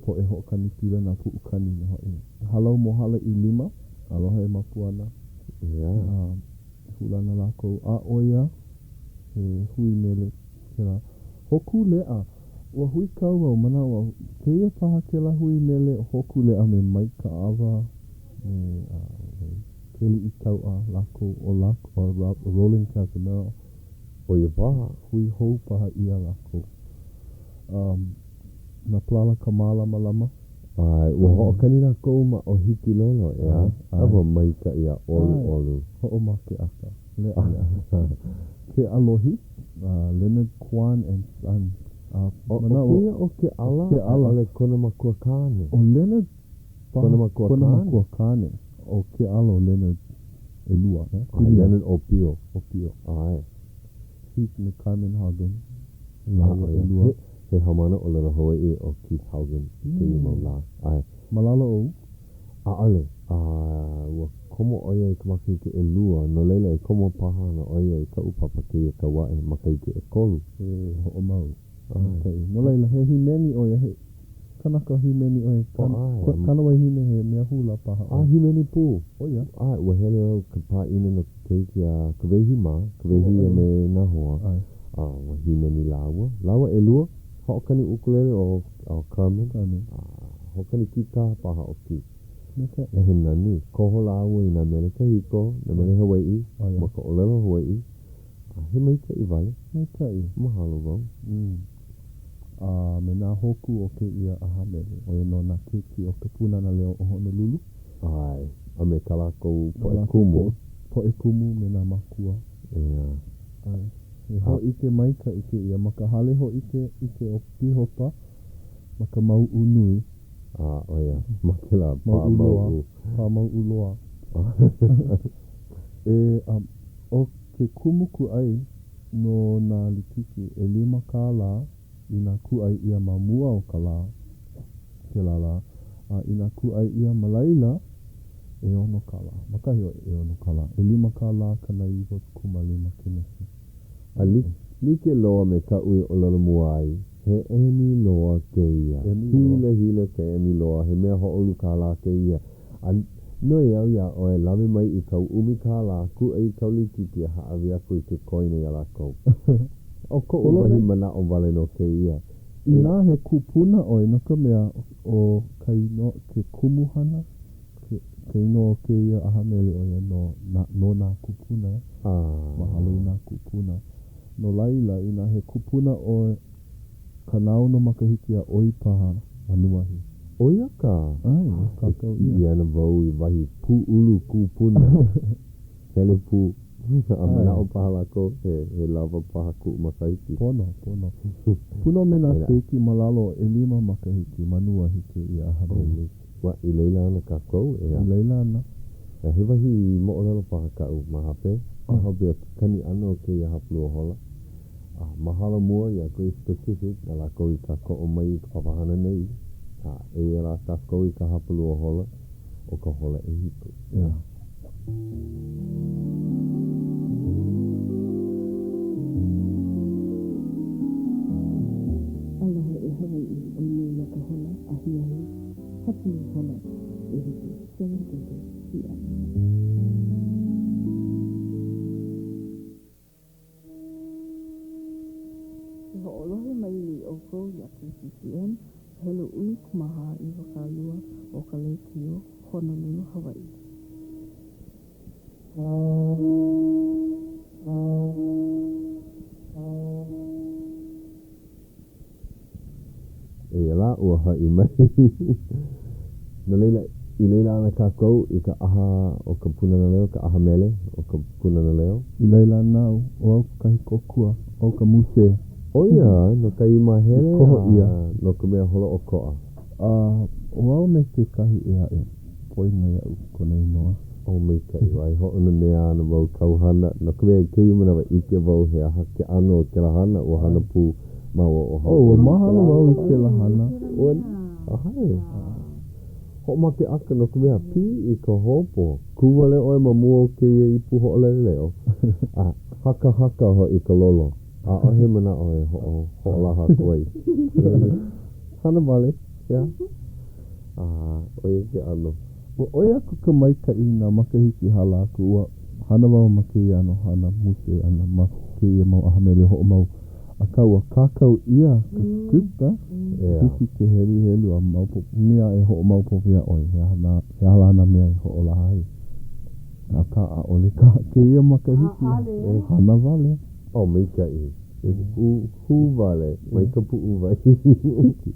poʻe hoʻokani pila, nā puʻukani nō hoʻi. Hālau Mohala ʻIlima, aloha e Mapuana. Yeah. E hula ana lākou. A ʻo ia, he hui mele kēlā. Hōkūleʻa, ua huikau au, manaʻo au, kēia paha kēlā hui mele Hōkūleʻa me Mike Kaʻawa, me, ʻo wai? Keliʻikauʻa lākou, ʻo lākou, ʻo Roland Cazimero. ʻO ia paha. Hui hou paha ʻia lākou. Um, na Palala Kamālamalama. ʻAe, ua hoʻokani lākou ma o Hikilolo, ʻeā? A ua maikaʻi a ʻoluʻolu. Hoʻomākeʻaka. Leʻaleʻa. Ke Alohi, Leonard Kwan and Sons. A, ʻO kēia ʻo Keʻala, a i ʻole kona makua kāne? ʻO Leonard paha kona makua kona makua kāne. ʻO Keʻala ʻo Leonard ʻelua, ʻeā? ʻAe, Leonard ʻōpio. ʻŌpio. ʻAe. Keith me Carmen Haugen, lāua ʻelua. He haumāna ʻōlelo Hawaiʻi ʻo Keith Haugen i kēia mau lā. ʻAe. Ma lalo ou? ʻAʻole. A ua komo ʻo ia i ka makahiki ʻelua, no laila e komo paha ana ʻo ia i kaʻu papa kēia kau aʻe makahiki ʻekolu. E hoʻomau. Maikaʻi. No laila, he hīmeni ʻo ia, he kanaka hīmeni ʻo ia. ʻAe. Kāna wahine he mea hula paha ʻo ia. A hīmeni pū. ʻO ia. ʻAe, ua hele au ka pāʻina no ke keiki a Kawehi mā, Kawehi a me nā hoa. ʻAe. A ua hīmeni lāua. Lāua ʻelua, hoʻokani ʻukulele ʻo Carmen. Carmen. A hoʻokani kīkā paha ʻo Keith. Maikaʻi. A he nani, koho lāua i nā mele kahiko, nā mele Hawaiʻi, ma ka ʻōlelo Hawaiʻi. A he maikaʻi wale. Maikaʻi. Mahalo wau. Mm. A me nā hōkū o kēia ʻaha mele, ʻo ia nō nā keiki o ka Pūnana Leo o Honolulu. ʻAe, a me kā lākou poʻe kumu. Poʻe kumu me nā mākua. ʻEā. ʻAe. He hōʻike maikaʻi kēia ma ka hale hōʻikeʻike o Pihopa ma ka mauʻu nui. A, ʻo ia, ma kēlā pā mauʻu. Pā mauʻu loa. E, a, ʻo ke kumu kūʻai no nā likiki, ʻelima kālā inā kūʻai ʻia ma mua o ka lā, kēlā lā, a inā kūʻai ʻia ma laila, ʻeono kālā. Ma kahi o ʻeono kālā, ʻelima kālā 95 kenese. A like loa me kaʻu i ʻōlelo mua ai, he emi loa kēia. Hilahila ka emi loa, he mea hoʻoulu kālā kēia. A noi au iā ʻoe, lawe mai i kāu ʻumi kālā, kūʻai i kāu likiki a hāʻawi aku i ke koina iā lākou. ʻO koʻu wahi manaʻo wale nō kēia. Inā he kupuna ʻoe, no ka mea, ʻo ka inoa, ke kumuhana, ke, ka inoa o kēia ʻaha mele ʻo ia no, nā, no nā kūpuna, mahalo i nā kūpuna. No laila, inā he kupuna ʻoe, 60 makahiki a ʻoi paha manuahi. ʻO ia ka. ʻAe, ua kākau ʻia. E kiʻi ana wau i wahi pūʻulu kūpuna. Hele pū. A manaʻo paha lākou, he, he lawa paha kuʻu makahiki. Pono, pono. Pono me nā keiki ma lalo o ʻelima makahiki manuahi kēia ʻaha mele. Ua, i laila ana kākou, ʻeā. I laila ana. A he wahi moʻolelo paha kaʻu ma hope, ma hope o ke kani ʻana o kēia hapalua hola. A mahalo mua iā Grace Pacific na lākou i kākoʻo mai i ka papahana nei, a eia lā kākou i ka hapalua hola o ka hola ʻehiku. Yeah. Aloha e Hawaiʻi, ʻo ia ka hola ahiahi, hapalua hola ʻehiku, 7:30 PM. Ke hoʻolohe mai nei ʻoukou iā KCCN, helu 14 20 o ka lēkiō Honolulu, Hawaiʻi. Eia lā, ua haʻi mai. No laila, i laila ana kākou i ka ʻaha o ka Pūnana Leo, ka ʻaha mele o ka Pūnana Leo. I laila ana au, ʻo au kahi kōkua, ʻo au ka muse. ʻO ia, no kahi māhele I koho ʻia. a no ka mea holoʻokoʻa. A ʻo au me kekahi ʻē aʻe, poina iaʻu kona inoa. ʻO maikaʻi wau e hoʻonanea ana wau kāu hana, no ka mea i kēia manawa ʻike wau he aha ke ʻano o kēlā hana, ua hana pū māua ʻo Oh, ua Hauʻoli i mahalo kēlā wau i kēlā hana. Ua, ʻae. Hoʻomakeʻaka no ka mea, piʻi ka houpo. Kū wale ʻoe ma mua o kēia ipu hoʻoleleo, a hakahaka hoʻi ka lolo. ʻAʻohe manaʻo e hoʻo, hoʻolaha aku ai. Hana wale, yeah. A, ʻo ia ke ʻano. Ua ʻoi aku ka maikaʻi i nā makahiki hala aku, ua hana wau ma kēia ʻano hana muse ʻana ma kēia mau ʻaha mele hoʻomau, akā ua kākau ʻia ka script a hiki ke heluhelu a maopopo mea e hoʻomaopopo iā ʻoe he aha nā he aha lā nā mea e hoʻolaha ai. Akā ʻaʻole kā kēia makahiki hana wale. ʻO maikaʻi. Hū wale mai ka puʻuwai. Hiki.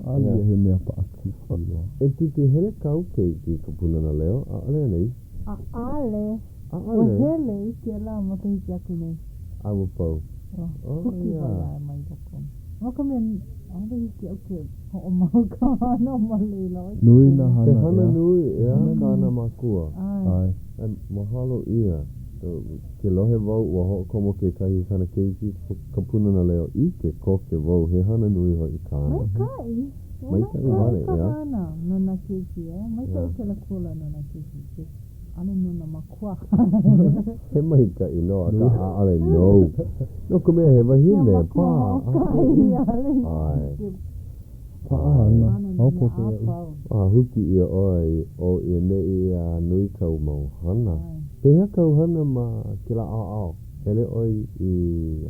ʻAʻole he mea paʻakikī loa. E Tuti, hele kāu keiki i ka Pūnana Leo, ʻaʻole anei? ʻAʻole. Ua ʻAʻole. hele i kēlā makahiki aku nei. A ua pau. Ua Oh, huki ia. wale aʻe mai loko. No ka mea, ʻaʻole hiki iaʻu ke hoʻomau ka hana ma laila. ʻOi ke Nui nā kumu. He hana, hana ʻeā? nui, He ʻeā, hana kā nā nui. mākua. ʻAe. ʻAe. E mahalo ʻia. Ke lohe wau ua hoʻokomo kekahi i kāna keiki i ka Pūnana Leo, ʻike koke wau he hana nui hoʻi kāna. Maikaʻi. Ua Maikaʻi maikaʻi wale, ka ʻeā? hana no nā keiki, ʻeā? Maikaʻi ʻEā. kēlā kula no nā keiki. Ke ʻaʻole no nā mākua. He maikaʻi nō, akā ʻaʻole nou. No ka mea, he He wahine, makua pā, hoʻokahi, ʻaʻole hiki ʻAe. ke Paʻa ana, hana nā mea maopopo a iaʻu. pau. A huki ʻia ʻoe ʻo ia nei a nui kāu mau hana. ʻAe. Pehea kāu hana ma kēlā ʻaoʻao? Hele ʻoe i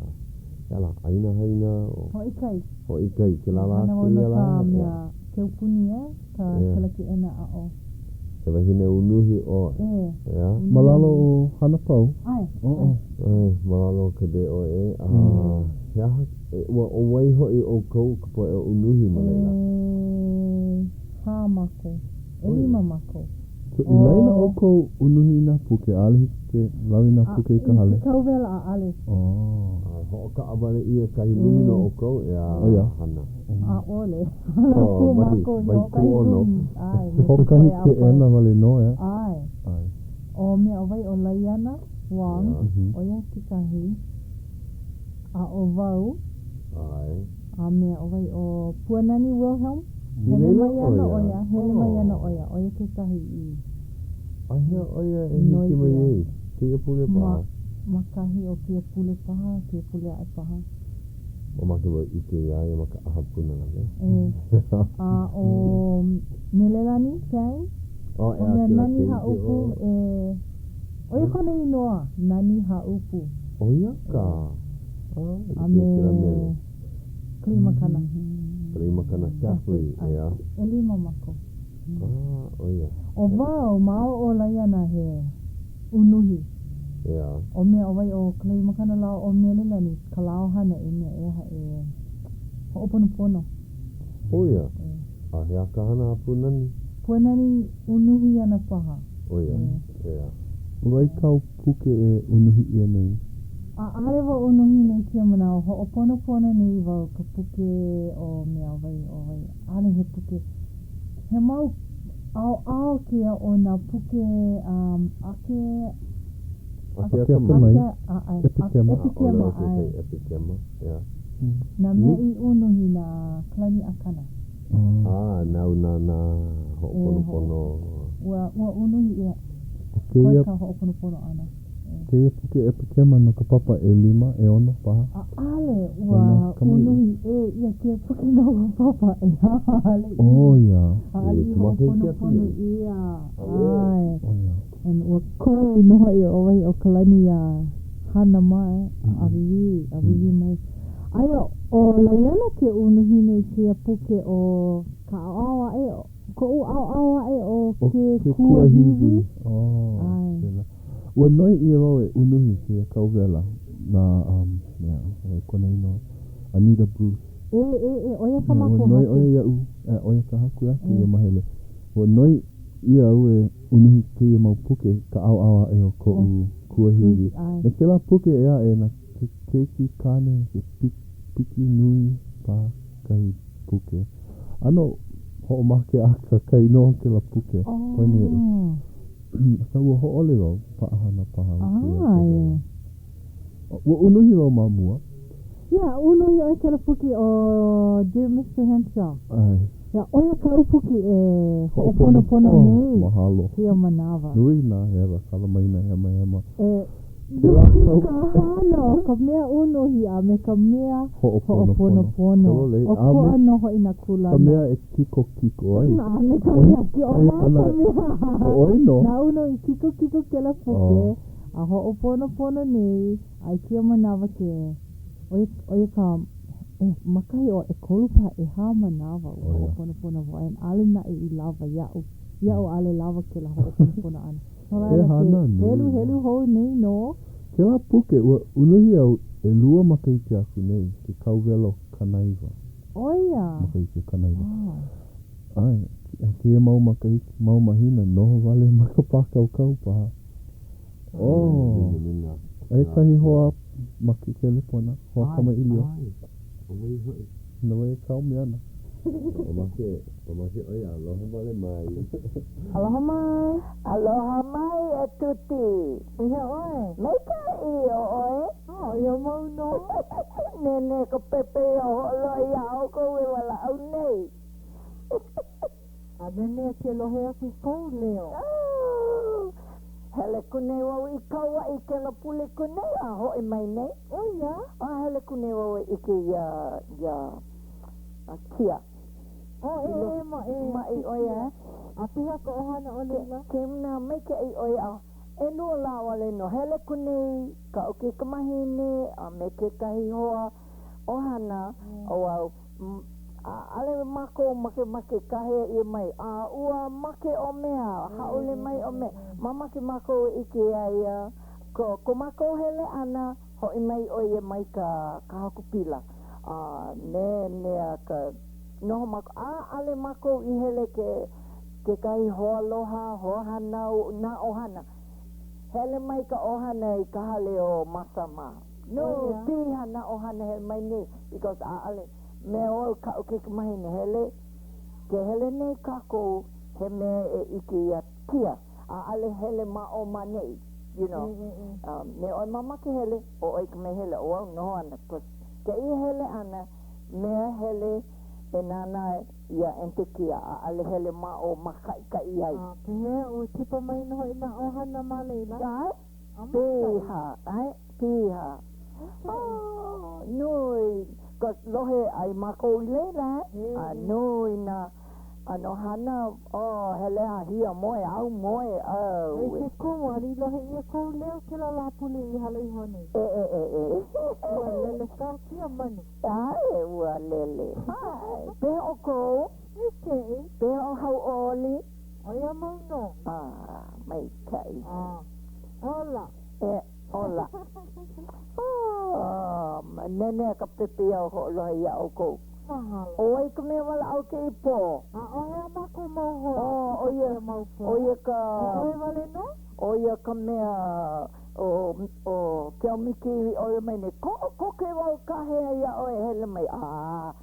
hea lā, ʻāina haina o. Hoʻoikaika. Hoʻoikaika kēlā lā Hana wau no kēia lā, ka mea ʻeā. ke aupuni, ʻeā, ka ʻEā. kēlā keʻena aʻo. He wahine unuhi ʻoe, ʻE. ʻeā? Ma lalo o Hana Pau. ʻAe. ʻOʻo. ʻAe, ma lalo o ka DOE, a he aha, ua ʻo wai hoʻi ʻoukou ka poʻe unuhi ma laila? E hā mākou. ʻElima mākou. So i laila ʻoukou unuhi i nā puke, ʻaʻole hiki ke lawe i nā puke i ka hale? I ke kauwela ʻaʻole. Oh. A hoʻokaʻawale ʻia kahi lumi no ʻoukou, ʻeā, ʻO ia. hana. ʻAʻole. Hana pū mākou i hoʻokahi lumi. ʻAe, me ka Hoʻokahi poʻe a pau. keʻena wale nō, ʻeā? ʻAe. ʻAe. ʻO mea ʻo wai ʻo Laiana Wong, ʻo ia kekahi. A ʻo wau. ʻAe. A mea ʻo wai ʻo Puanani Wilhelm. I Hele laila mai ʻo ana ia? ʻo ia, hele mai ana ʻo ia, ʻo ia kekahi i. A hea ʻo ia e Noi hiki mai ʻia. ai? Kēia pule Ma, paha? ma kahi o kēia pule paha, kēia pule aʻe paha. Mamake wau ʻike iā ia ma ka ʻaha Pūnana Leo. E. A ʻo Melelani Chang, Oh, ʻo ʻeā, mea kēlā Nani keiki, Haʻupu oh. e, ʻo ia kona inoa, Nani Haʻupu. ʻO ia ka? Ah, A like me kēlā mele. Kaleīmakana. Kaleīmakana Saffery, ʻeā. ʻElima mākou. Ah, ʻo ia. ʻO wau, ma o Laiana he unuhi. ʻEā. ʻO mea ʻo wai ʻo Kaleīmakana lā ʻo Melelani ka lā o hana i mea e aha e hoʻoponopono. ʻO ia? A he aha ka hana a Puanani? Puanani unuhi ana paha. ʻO ia, ʻeā. ʻO wai kāu puke e unuhi ʻia nei? ʻAʻole wau unuhi nei kēia manawa, hoʻoponopono nei wau ka puke o mea ʻo wai ʻo wai, ʻaʻole he puke. He mau ʻaoʻao kēia o nā puke um, ake, Akeakamai. ake, ʻae, Epikema. epikema, ʻAʻole ʻo kekahi ʻae. epikema, ʻeā. Nā mea i unuhi na Kalani Akana. Ah, nāu nāna hoʻoponopono. Ua, ua unuhi ʻia. ʻO kēia. Koe ka hoʻoponopono ʻana. Kēia puke epikema no ka papa ʻelima, ʻeono paha. ʻAʻole, ua unuhi ʻē ʻia kēia puke no ka papa ʻehā. ʻAʻole i. ʻO ia. ʻAʻole i hoʻoponopono ʻia. ʻAe. ʻO ia. And ua koi nō hoʻi ʻo wai ʻo Kalani iā Hana mā e, a ʻāwīwī, ʻāwīwī mai. Aia ʻo Laiana ke unuhi nei kēia puke ʻo ka ʻaoʻao aʻe, koʻu ʻaoʻao aʻe o ke kuahiwi. ʻAe. Ua noi ʻia wau e unuhi i kēia kauwela na um, mea, ʻo wai kona inoa, Anita Bruce. E, e, e, ʻo ia ka mākou Ua noi haku. ʻo ia iaʻu, e, ʻo ia ka haku ʻeā kēia mahele. Ua noi ʻia au e unuhi kēia mau puke ka ʻaoʻao aʻe o koʻu kuahiwi. ʻAe. Me kēlā puke ʻē aʻe na ke keiki kāne ke. Piki Nui paha kahi puke. ʻAno hoʻomakeʻaka ka inoa o kēlā puke. Poina iaʻu. Akā ua hōʻole wau, paʻahana paha au kēia pōwela. Ua unuhi wau ma mua. Yeah, unuhi ʻoe kēlā puke ʻo Dear Mister Henshaw. ʻAe. Yeah, ʻo ia kaʻu puke e hoʻoponopono nei. Mahalo. Kēia manawa. Nui nā hewa, kala mai nā hemahema. E nui ka hana o ka mea unuhi a me ka mea hoʻoponopono. ʻOkoʻa nō hoʻi nā kūlana. Ka mea e kikokiko ai. A me ka mea ki ʻo wau ka mea. ʻO ʻoe nō. Naʻu nō i kikokiko kēlā puke a hoʻoponopono nei a i kēia manawa ke ʻo ia, ʻo ia ka e, ma kahi o ʻekolu paha ʻehā manawa ua hoʻoponopono wau and ʻaʻole naʻe i lawa iaʻu. Iaʻu ʻaʻole lawa kēlā hoʻoponopono ʻana. No He laila, hana ke nui. heluhelu hou nei nō. Kēlā puke, ua unuhi au ʻelua makahiki aku nei, ke kauwelo 90. ʻO ia. Makahiki 90. ʻAe, kēia mau makahiki, mau mahina, noho wale ma ka pākaukau paha. Oh, aia kahi hoa ma ke kelepona, hoa kamaʻilio. ʻAe, ʻo wai hoʻi? Na wai e kaomi ana? Mamake, mamake ʻo ia aloha wale mai. Aloha mai. Aloha mai e Tuti. Pehea ʻoe? Maikaʻi, ʻo ʻoe? Oh, ʻoia mau nō. Nene ka pepeiao hoʻolohe iā ʻoukou e walaʻau nei. A nanea ke lohe aku i kou leo. Oh, hele aku nei wau i Kauaʻi kēlā pule aku nei a hoʻi mai nei. ʻO ia? A hele aku nei wau e ʻike iā, iā Kia. Oh, e, e, ma, e. Maʻi ʻo ia, eh? A pehea ka ʻohana o laila? Ke, ke nā maikaʻi ʻo ia a ʻelua lā wale nō. Hele aku nei kaʻu kaikamahine a me kekahi hoa ʻohana o au. ʻAʻole mākou makemake kāhea ʻia mai, a ua make ʻo mea, hāʻule mai ʻo mea. Mamake mākou e ʻike iā ia. Ko, ko mākou hele ʻana, hoʻi mai ʻo ia mai ka, ka haku pila. A nenea ka noho mākou. ʻAʻole mākou i hele ke, kekahi hoaloha, hoahānau, nā ʻohana. Hele mai ka ʻohana i ka hale o Masa mā. No, piha nā ʻohana hele mai nei, because ʻaʻole, mea au kaʻu kaikamahine hele, ke hele nei kākou he mea e ʻike iā Kia, ʻaʻole hele ma ʻō ma ʻaneʻi, you know. Me ʻoe mamake hele, ʻo ʻoe ka mea hele, ʻo au noho ana, cause kēia hele ʻana, mea hele e nānā iā Aunty Kia, ʻaʻole hele ma ʻō mākaʻikaʻi ai. A pehea, ua kipa mai nō hoʻi nā ʻohana ma laila? ʻAe, Piha, ʻae, piha. Oh, nui, cause lohe ai mākou i laila, eh? A nui nā ʻano hana, oh, hele a hiamoe, aumoe, oh. E ke kumu, ʻaʻole i lohe ʻia kou leo kēlā Lāpule i hala iho nei. E, e, e, e. Ua lele kā kēia manu. ʻAe, ua lele. ʻAe, pehea ʻoukou? Maikaʻi. Pehea ʻo Hauʻoli? ʻOia mau nō. Ah, maikaʻi. Ah, ola. E, ola. Oh, nenea ka pepeiao hoʻolohe iā ʻoukou. Mahalo. ʻO wai ka mea walaʻau kēia pō? ʻAʻohe a mākou mau hoa. Oh, ʻo ia, ʻo ia ka. ʻO ʻoe wale nō? ʻO ia ka mea, ʻo, ʻo Keaumiki i ʻōlelo mai nei, kokoke wau kāhea iā ʻoe e hele mai. Ah,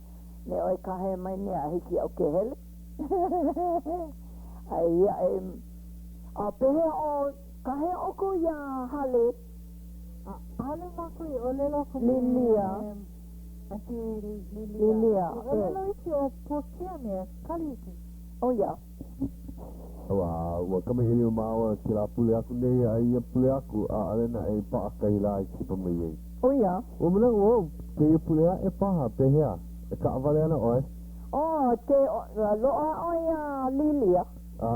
me ʻoe kāhea mai nei a hiki iaʻu ke hele. Aia e, a pehea ʻo, kāhea ʻoukou iā Hale? ʻAʻole mākou i ʻōlelo aku me Lilia. Aunty Lilia. Lilia, I ʻōlelo iki ʻo Puakea me Kaliiki. ʻO ia. Ua, ua kamaʻilio māua kēlā pule aku nei a ia pule aku, ʻaʻole naʻe i paʻa kahi lā i kipa mai ai. ʻO ia. Ua manaʻo wau, kēia pule aʻe paha, pehea, e kaʻawale ana ʻoe? Oh, ke loaʻa ʻoe iā Lilia. A,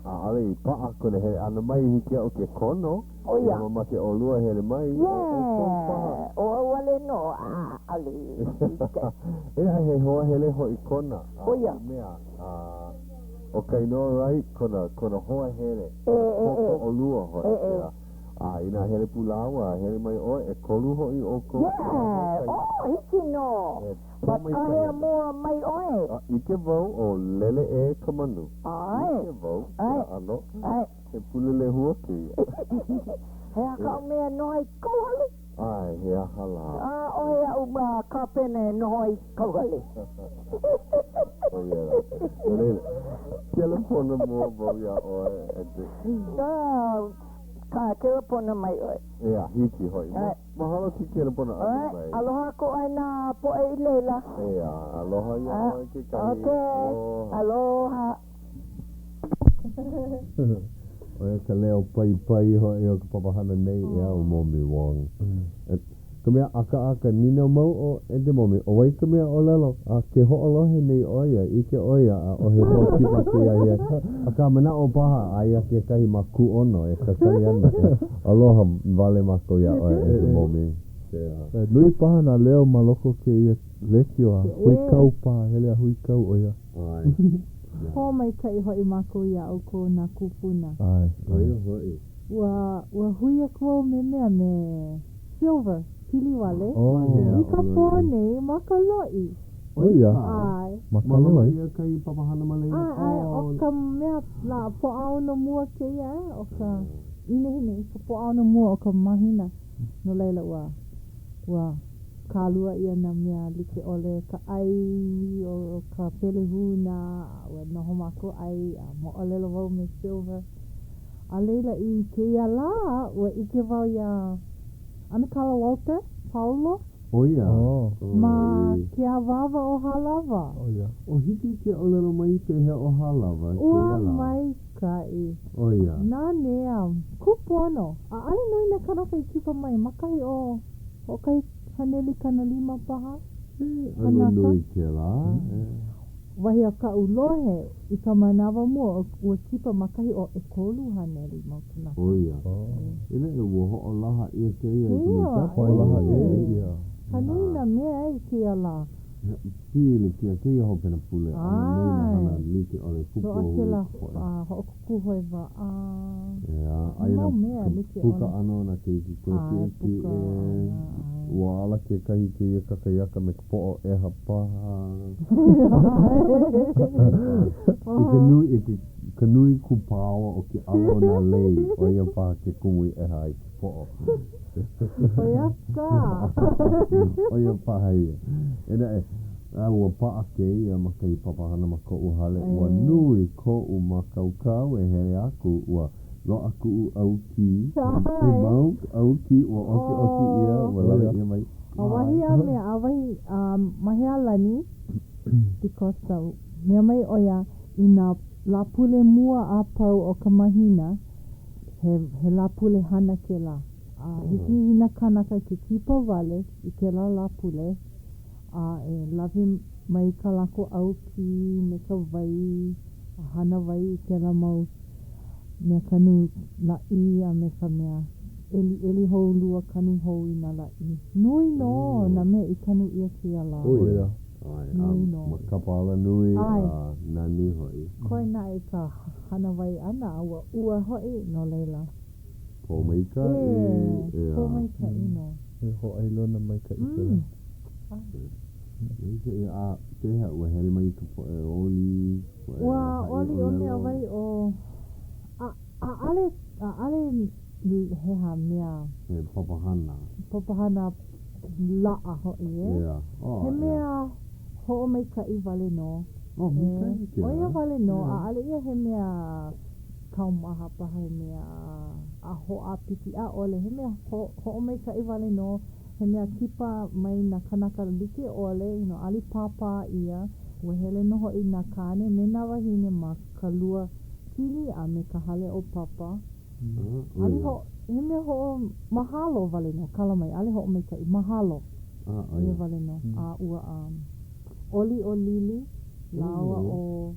ʻaʻole i paʻa kona hele ʻana mai, hiki iaʻu ke kono. ʻO ia. Inā mamake ʻolua hele mai, ʻo ʻoukou paha. Yeah, ʻo au wale nō, ʻaʻole i Eia, he hoa hele hoʻi kona. ʻO ia. A mea, a ʻo ka inoa Wright, kona, kona hoa hele. E, e, e. Kōkoʻolua hoʻi E, e. kēlā. A inā hele pū lāua, hele mai ʻoe, ʻekolu hoʻi ʻoukou. Yeah, oh, hiki nō. E But pōmaikaʻi kāhea ana. mua mai ʻoe. A ʻike wau ʻo lele ʻē ka manu. ʻAe. ʻIke wau, ʻAe. kēlā ʻano. ʻAe. He pule lehua kēia. He aha kaʻu mea e noho ai i kauhale? ʻAe, he aha lā? ʻAʻohe aʻu kāpena e noho ai i kauhale. ʻO ia lā. No laila, kelepona mua wau iā ʻoe e te. Ka kelepona mai ʻoe. ʻEā, hiki hoʻi. Mahalo ke kelepona ʻana mai. Aloha aku ʻoe nā poʻe i laila. ʻEā, aloha iā ʻoe kekahi. Okay. Aloha. ʻO ia ka leo paipai hoʻi o ka papahana nei, ʻeā, ʻo Momi Wong. Ka mea ʻakaʻaka, nīnau mau ʻo Aunty Momi, ʻo wai ka mea ʻōlelo? A ke hoʻolohe nei ʻo ia, ʻike ʻo ia, ʻaʻohe hoa kipa kēia ahiahi. Akā, manaʻo paha, aia kekahi ma kūʻono e kakali ana. Aloha wale mākou iā ʻoe, Aunty Momi. E nui paha nā leo ma loko o kēia lēkiō a huikau paha, hele a huikau ʻo ia. ʻAe. Hoʻomaikaʻi hoʻi mākou iā ʻoukou nā kūpuna. ʻAe. ʻO ia hoʻi. Ua, ua hui aku au me mea me Silver, pili wale, Oh. i ka pō nei ma ka loʻi. ʻO ia? ʻAe. Ma ka Mālama loʻi? ʻia kahi papahana ma laila? ʻAe, ʻae, ʻo Oh. ka mea lā Pōʻaono mua kēia, eh, ʻo ka, i nehinei, ka Pōʻaono mua o ka mahina. No laila, ua, ua kālua ʻia nā mea like ʻole, ka ʻai, ʻo ka pelehuna, a ua noho mākou ʻai, a moʻolelo wau me Silver. A laila i kēia lā, ua ʻike wau iā ʻAnakala Walter Paulo. ʻO ia. Ma ke awāwa o Hālawa. ʻO ia. ʻO hiki ke ʻōlelo mai pehea ʻo Hālawa i Ua kēia lā? maikaʻi. ʻO ia. Nanea. Kūpono. ʻAʻole nui nā kānaka i kipa mai ma kahi o 150 paha. He ʻano nui kēlā. Wahi a kaʻu lohe, i ka manawa mua, ua kipa ma kahi o 300 mau kānaka. ʻO ia. Inā ua hoʻolaha ʻia kēia i ka nūpepa. Hoʻolaha ʻia. Ka nui nā mea i kēia lā. Pilikia kēia hopena pule ʻano nui nā hana like ʻole Loaʻa kupu kēlā poʻe. hoʻokūkū hoe waʻa. ʻEā, He aia mau nā mea ka like puka ʻole. ʻana o nā keiki kula ʻAe, puka kiʻekiʻe. ʻana, ʻae. Ua ala kekahi i kēia kakahiaka me ka poʻo ʻeha paha. I ka nui, i ke, ka nui kūpaoa o ke ʻalo o nā lei, ʻo ia paha ke kumu i ʻeha ai ke poʻo. ʻO ia kā. ʻO ia paha ia. E naʻe, a ua paʻa kēia ma kahi papahana ma koʻu hale. Ua nui koʻu mākaukau e hele aku. Ua loaʻa kuʻu ʻaukī. He mau ʻaukī ua ʻokiʻoki ʻia, ua lawe ʻia mai. A wahi a mea, a wahi a Mahealani DeCosta, mea mai ʻo ia i nā Lāpule mua a pau o ka mahina, he, he Lāpule hana kēlā. A hiki i nā kānaka ke kipa wale i kēlā Lāpule, a e lawe mai kā lākou ʻaukī me ka wai, a hana wai i kēlā mau mea kanu lāʻi a me ka mea ʻeliʻeli hou lua kanu hou i nā lāʻi. Nui nō nā mea i kanu ʻia kēia lā. ʻO ia. ʻAe, a Nui nō. ma kapa alanui ʻAe. a nani hoʻi. Koe naʻe ka hana wai ʻana a ua ua hoʻi, no laila. Pōmaikaʻi, E, ʻeā. pōmaikaʻi nō. He hōʻailona maikaʻi kēlā. ʻAe. Maikaʻi, a pehea, ua hele mai ka poʻe oli, poʻe Ua haʻi oli ʻo mea ʻōlelo? wai ʻo, a, ʻaʻale, ʻaʻale he aha mea. He papahana. Papahana laʻa hoʻi, e. ʻEā. Oh, He ʻeā. mea hoʻomaikaʻi wale nō. Oh, maikaʻi ʻO ia kēlā. wale nō, ʻEā. ʻaʻale ia he mea kaumaha paha, he mea a hoʻāpiki, ʻaʻole. He mea hoʻomaikaʻi wale nō, he mea kipa mai nā kānaka like ʻole, you know, ʻaʻole pāpā ʻia. Ua hele nō hoʻi nā kāne me nā wāhine ma ka lua kini a me ka hale o Papa. ʻAʻole ho, he mea hoʻo, mahalo wale nō, kala mai, ʻaʻole hoʻomaikaʻi, mahalo. ʻO ia wale nō. A ua um, oli ʻo Lili lāua ʻo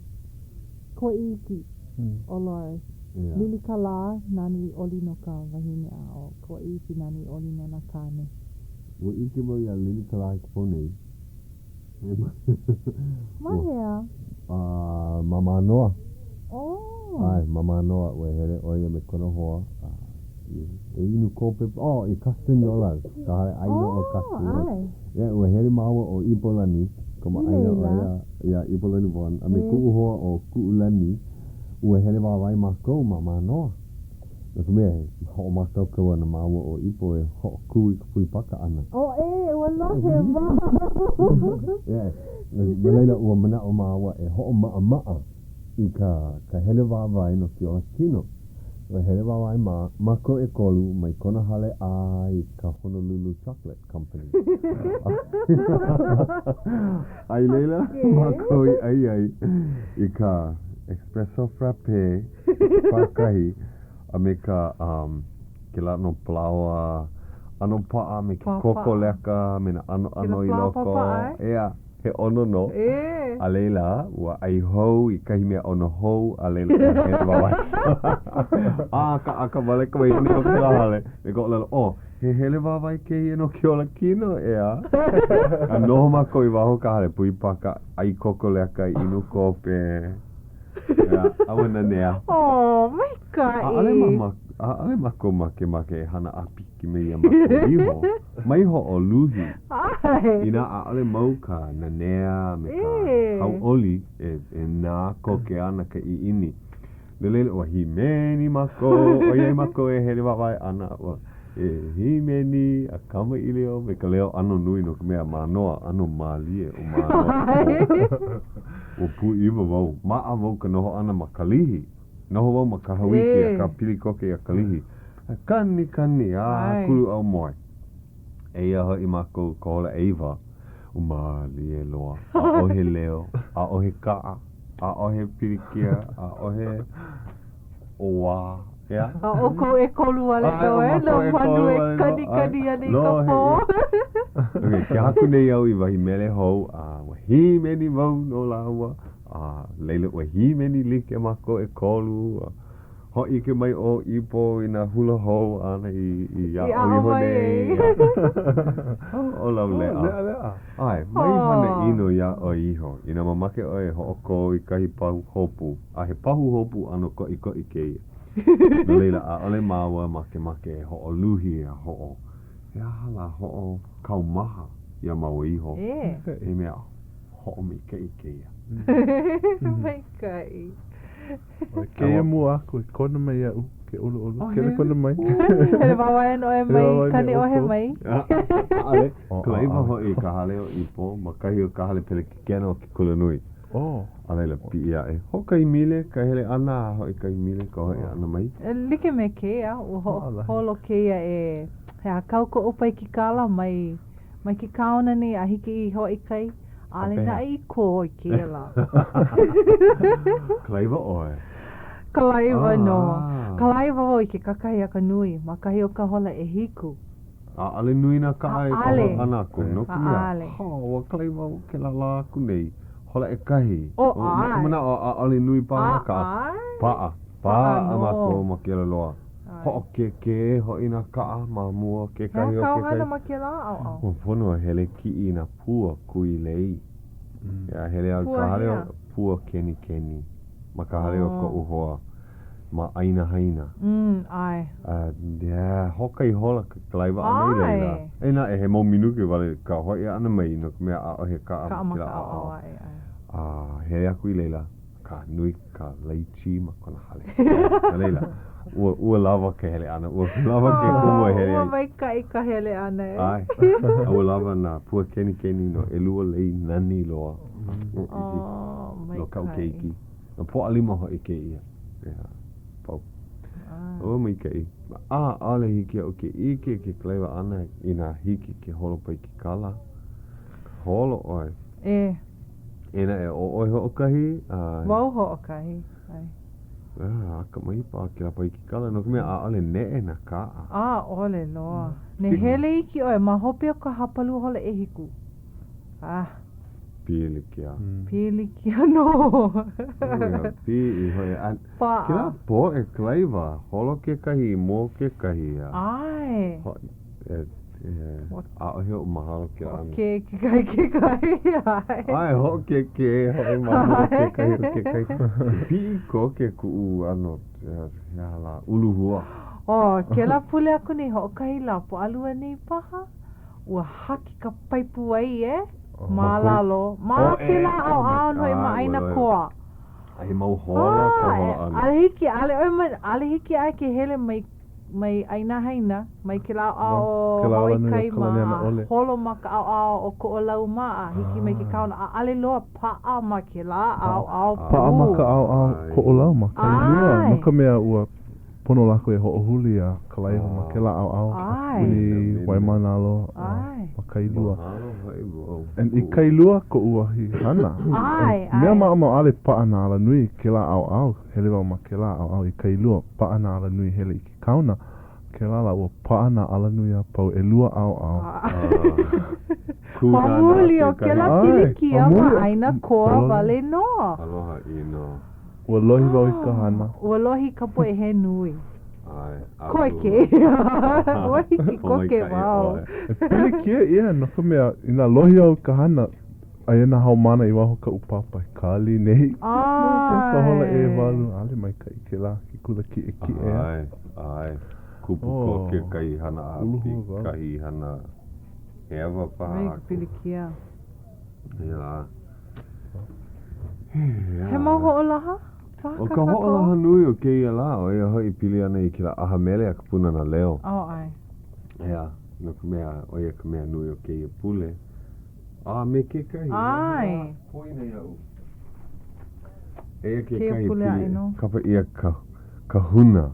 Koʻiiki, ʻo Loris. Lili Kalā nāna i oli no ka wahine a ʻo Koʻiiki nāna i oli no nā kāne. Ua ʻike wau iā Lili Kalā i ka pō nei. Ma hea? Ma Mānoa. Oh. ʻAe, ma Mānoa, ua hele ʻo ia me kona hoa e inu kope, oh, i Castagnola's, ka hale ʻaina ʻo Castagnola's. Oh, ʻae. Yeah, ua hele māua ʻo Ipolani, kamaʻāina ʻo ia, iā Ipolani Vaughn, a me kuʻu hoa ʻo Kuʻulani, ua hele wāwae mākou ma Mānoa. No ka mea, e hoʻomākaukau ana māua ʻo Ipo e hoʻokū i ka pui paka ʻana. Oh, ʻē, ua lohe wau. Yeah. No laila, ua manaʻo māua e hoʻomaʻamaʻa i ka ka hele wāwae no ke ola kino. Ua hele wāwae ma mākou ʻekolu mai kona hale a i ka Honolulu Chocolate Company. A i laila mākou i ʻai ai i ka espresso frappe pākahi a me ka um, kēlā ʻano palaoa ʻano paʻa me ke kokoleka a me nā ʻanoʻano i loko. ʻEā, he ʻono nō. A laila, ua ʻai hou i kahi mea ʻono hou, a laila ua hele wāwae. A ʻakaʻaka wale ka wahine o kēlā hale me ka ʻōlelo, Oh, he hele wāwae kēia no ke ola kino, ʻeā? A noho mākou i waho o ka hale pui paka, ʻai kokoleka, inu kope. ʻEā, a ua nanea. Oh, maikaʻi. ʻAʻole ma, ʻaʻole mākou makemake e hana ʻāpiki mai iā mākou iho. Mai hoʻoluhi. ʻAe. Inā ʻaʻole mau ka nanea a me ka hauʻoli e, e nā koke ana ka ʻiʻini. No laila, ua hīmeni mākou, ʻoiai mākou e hele wāwae ana, ua e hīmeni a kamaʻilio me ka leo ʻano nui no ka mea, Mānoa, ʻano mālie ʻo Mānoa. Ua pūʻiwa wau. Maʻa wau ka noho ʻana ma Kalihi. Noho wau ma Kahauiki, akā pili koke iā Kalihi. Kani, kani, a hākulu aumoe. Eia hoʻi mākou ka hola ʻeiwa, ua mālie loa. ʻAʻohe leo, ʻaʻohe kaʻa, ʻaʻohe pilikia, ʻaʻohe ʻowā, ʻeā? A ʻoukou ʻekolu wale nō, e nā manu e kanikani ana i ka pō. Okay, ke haku nei au i wahi mele hou, a ua hīmeni wau no lāua, a laila ua hīmeni like mākou ʻekolu, a hōʻike mai ʻo Ipo i nā hula hou āna i i aʻo iho nei. Hoʻolauleʻa. Leʻaleʻa. ʻAe, mai hana ʻino iā ʻoe iho, inā mamake ʻoe e hoʻokō i kahi pahuhopu, a he pahuhopu ʻano koʻikoʻi kēia. No laila, ʻaʻole māua makemake e hoʻoluhi a hoʻo, he aha lā, hoʻokaumaha iā māua iho. He mea hoʻomaikaʻi kēia. Maikaʻi. ʻO kēia mua aku e kona mai iaʻu, ke ʻoluʻolu, kelepona mai. Hele wāwae ana ʻoe mai Kaneʻohe mai. ʻAʻole. Kalaiwa hoʻi i ka hale o Ipo ma kahi o ka hale pelekikena o ke kulanui. Oh. A laila, piʻi aʻe. Hoʻokahi mile ka hele ʻana a hoʻokahi mile ka hoʻi ʻana mai. E like me kēia, ua hoʻoholo kēia e he aha kau koʻu paikikala mai mai ke kaona nei a hiki i Hawaii kai, ʻaʻole naʻe i kō i kēia lā. Kalaiwa ʻoe? Kalaiwa nō. Kalaiwa wau i ke kakahiaka nui ma kahi o ka hola ʻehiku. ʻAʻole nui nā kaʻa e koho ʻana aku, no ka mea, hō, ua kalaiwa wau kēlā lā aku nei, hola ʻekahi. ʻO, ʻae. Ma ka manaʻo, ʻaʻole nui paha nā kaʻa. Paʻa. Paʻa mākou ma kēlā loa. Hoʻokēkē hoʻi nā kaʻa ma mua o kekahi o kekahi. He aha kāu hana ma kēlā ʻaoʻao? Ua pono e hele kiʻi i nā pua kui lei. A hele au i ka hale o pua kenikeni ma ka hale o koʻu hoa ma ʻĀina Haina. ʻAe. A, yeah, hoʻokahi hola ka kalaiwa ʻana i laila. Eia naʻe, he mau minuke wale ka hoʻi ʻana mai no ka mea ʻaʻohe kaʻa ma kēlā ʻaoʻao. A hele aku i laila. Akā nui ka leichī ma kona hale. No laila, ua, ua lawa ka hele ʻana, ua lawa ke kumu e hele ai. Ua maikaʻi ka hele ʻana e. ʻAe. A ua lawa nā pua kenikeni no ʻelua lei nani loa. Oh, maikaʻi. No kaʻu keiki. No Pōʻalima hoʻi kēia. ʻEā, pau. Ua maikaʻi. A, ʻaʻole hiki iaʻu ke ʻike ke kalaiwa ʻana inā hiki ke holo paikikala. Holo ʻoe. E. Eia naʻe, ʻo ʻoe hoʻokahi, a. Wau hoʻokahi, ʻae. A, akamai paha kēlā paikikala, no ka mea, ʻaʻole neʻe nā kaʻa. ʻAʻole loa. Ne hele iki ʻoe ma hope o ka hapalua hola ʻehiku. Ah. Pilikia. Pilikia nō. Ua piʻi hoʻi. A, Paʻa. kēlā poʻe kalaiwa, holo kekahi i mua o kekahi, a. ʻAe. Ho, E, ʻaʻohe oʻu mahalo kēlā ʻano. Hoʻokē kekahi kekahi, ʻae. ʻAe, hoʻokēkē hoʻi ma mua o kekahi o kekahi. Piʻi koke kuʻu ʻano, he aha lā, uluhua. Oh, kēlā pule aku nei, hoʻokahi lā, Pōʻalua nei paha, ua haki ka paipu wai, e, ma lalo, ma kēlā ʻaoʻao nō hoʻi ma ʻĀina Koa. A he mau hola ka hola ʻana. ʻAʻole hiki, ʻaʻole ʻoe ma, ʻaʻole hiki iā ʻoe ke hele mai, mai ʻĀina Haina, mai kēlā ʻaoʻao o Kēlā Hawaii alanui o Kai mā, Kalanianaʻole. a holo ma ka ʻaoʻao o Koʻolau mā, a hiki mai ke kaona, ʻaʻole loa paʻa ma kēlā ʻaoʻao pū. Paʻa ma ka ʻaoʻao Koʻolau ma Kailua, no ka mea ua pono lākou e hoʻohuli a kalaiwa ma kēlā ʻaoʻao a puni Waimānalo a ma Kailua. And i Kailua koʻu wahi hana. And mea maʻamau ʻaʻole paʻa nā alanui i kēlā ʻaoʻao, hele wau ma kēlā ʻaoʻao i Kailua, paʻa nā alanui hele i ke kaona, kēlā lā ua paʻa nā alanui a pau ʻelua ʻaoʻao. Ma muli o kēlā pilikia ma ʻĀina Koa wale nō. Aloha ʻino. Ua lohi wau i ka hana. Ua lohi ka poʻe he nui. ʻAe, a Koe kēia. Ua hiki koke wau. E pilikia ia no ka mea, inā lohi au i ka hana, aia nā haumāna i waho o kaʻu papa e kāli nei. ʻAe. Ka hola ʻewalu, ʻaʻole maikaʻi kēlā ke kula kiʻekiʻe. ʻAe, ʻae. Kupu koke kahi hana a kahi hana hewa paha aku. Pilikia. Ia. He mau hoʻolaha paha ʻO ka hoʻolaha nui o kēia lā, ʻo ia hoʻi pili ana i kēlā ʻaha mele a ka Pūnana Leo. Oh, ʻae. ʻEā, no ka mea, ʻo ia ka mea nui o kēia pule. A me kekahi. ʻAe. Poina iaʻu. Eia kekahi Kēia pule aʻe nō. Kapa ʻia ka, ka huna,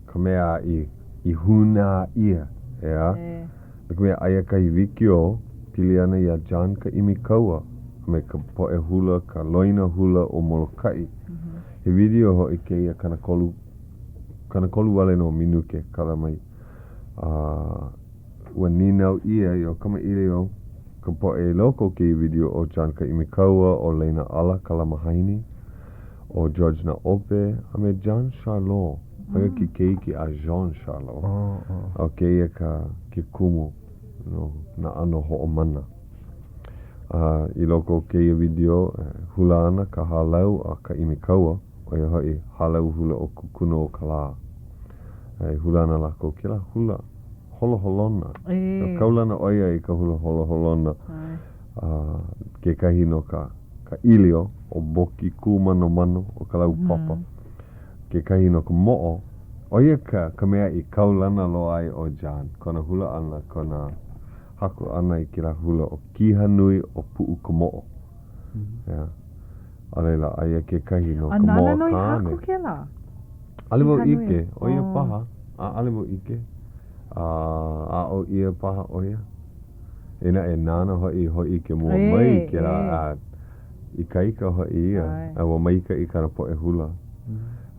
ka mea i, i hūnā ʻia, ʻeā? E. No ka mea, aia kahi wikiō pili ana iā John Kaʻimikaua a me ka poʻe hula, ka loina hula o Molokaʻi. He video hoʻi kēia 30, 30 wale nō minuke kala mai. A ua nīnau ʻia i o kamaʻilio ka poʻe i loko o kēia video ʻo John Kaʻimikaua, ʻo Leina Ala Kalamahaini, ʻo George Naʻope, a me John Charlot, ʻo ia ke keiki a Jean Charlot. A ʻo kēia ka ke kumu no nā ʻano hoʻomana. A i loko o kēia video, e hula ana ka hālau a Kaʻimikaua, ʻo ia hoʻi Hālau Hula ʻo Kukunu o ka Lā. A e hula ana lākou kēlā hula holoholona. E. Kaulana ʻo ia i ka hula holoholona. A kekahi no ka ka ʻīlio ʻo Boki Kūmanomano o Kalaupapa. Kekahi no ka moʻo, ʻo ia ka ka mea i kaulana loa ai ʻo John, kona hula ʻana, kona haku ʻana i kēlā hula ʻo Kihanui o Puʻukamoʻo. Yeah. A laila, aia kekahi no A ka nāna moa nō i kāne. haku kēlā? ʻAʻole wau Kihanui. ʻike, ʻo ia Oh. paha. ʻAʻole wau ʻike. A aʻo ʻia paha ʻo ia. E naʻe, nāna hoʻi i hōʻike mua mai i kēlā a ikaika hoʻi ia, a ua maikaʻi kāna poʻe hula.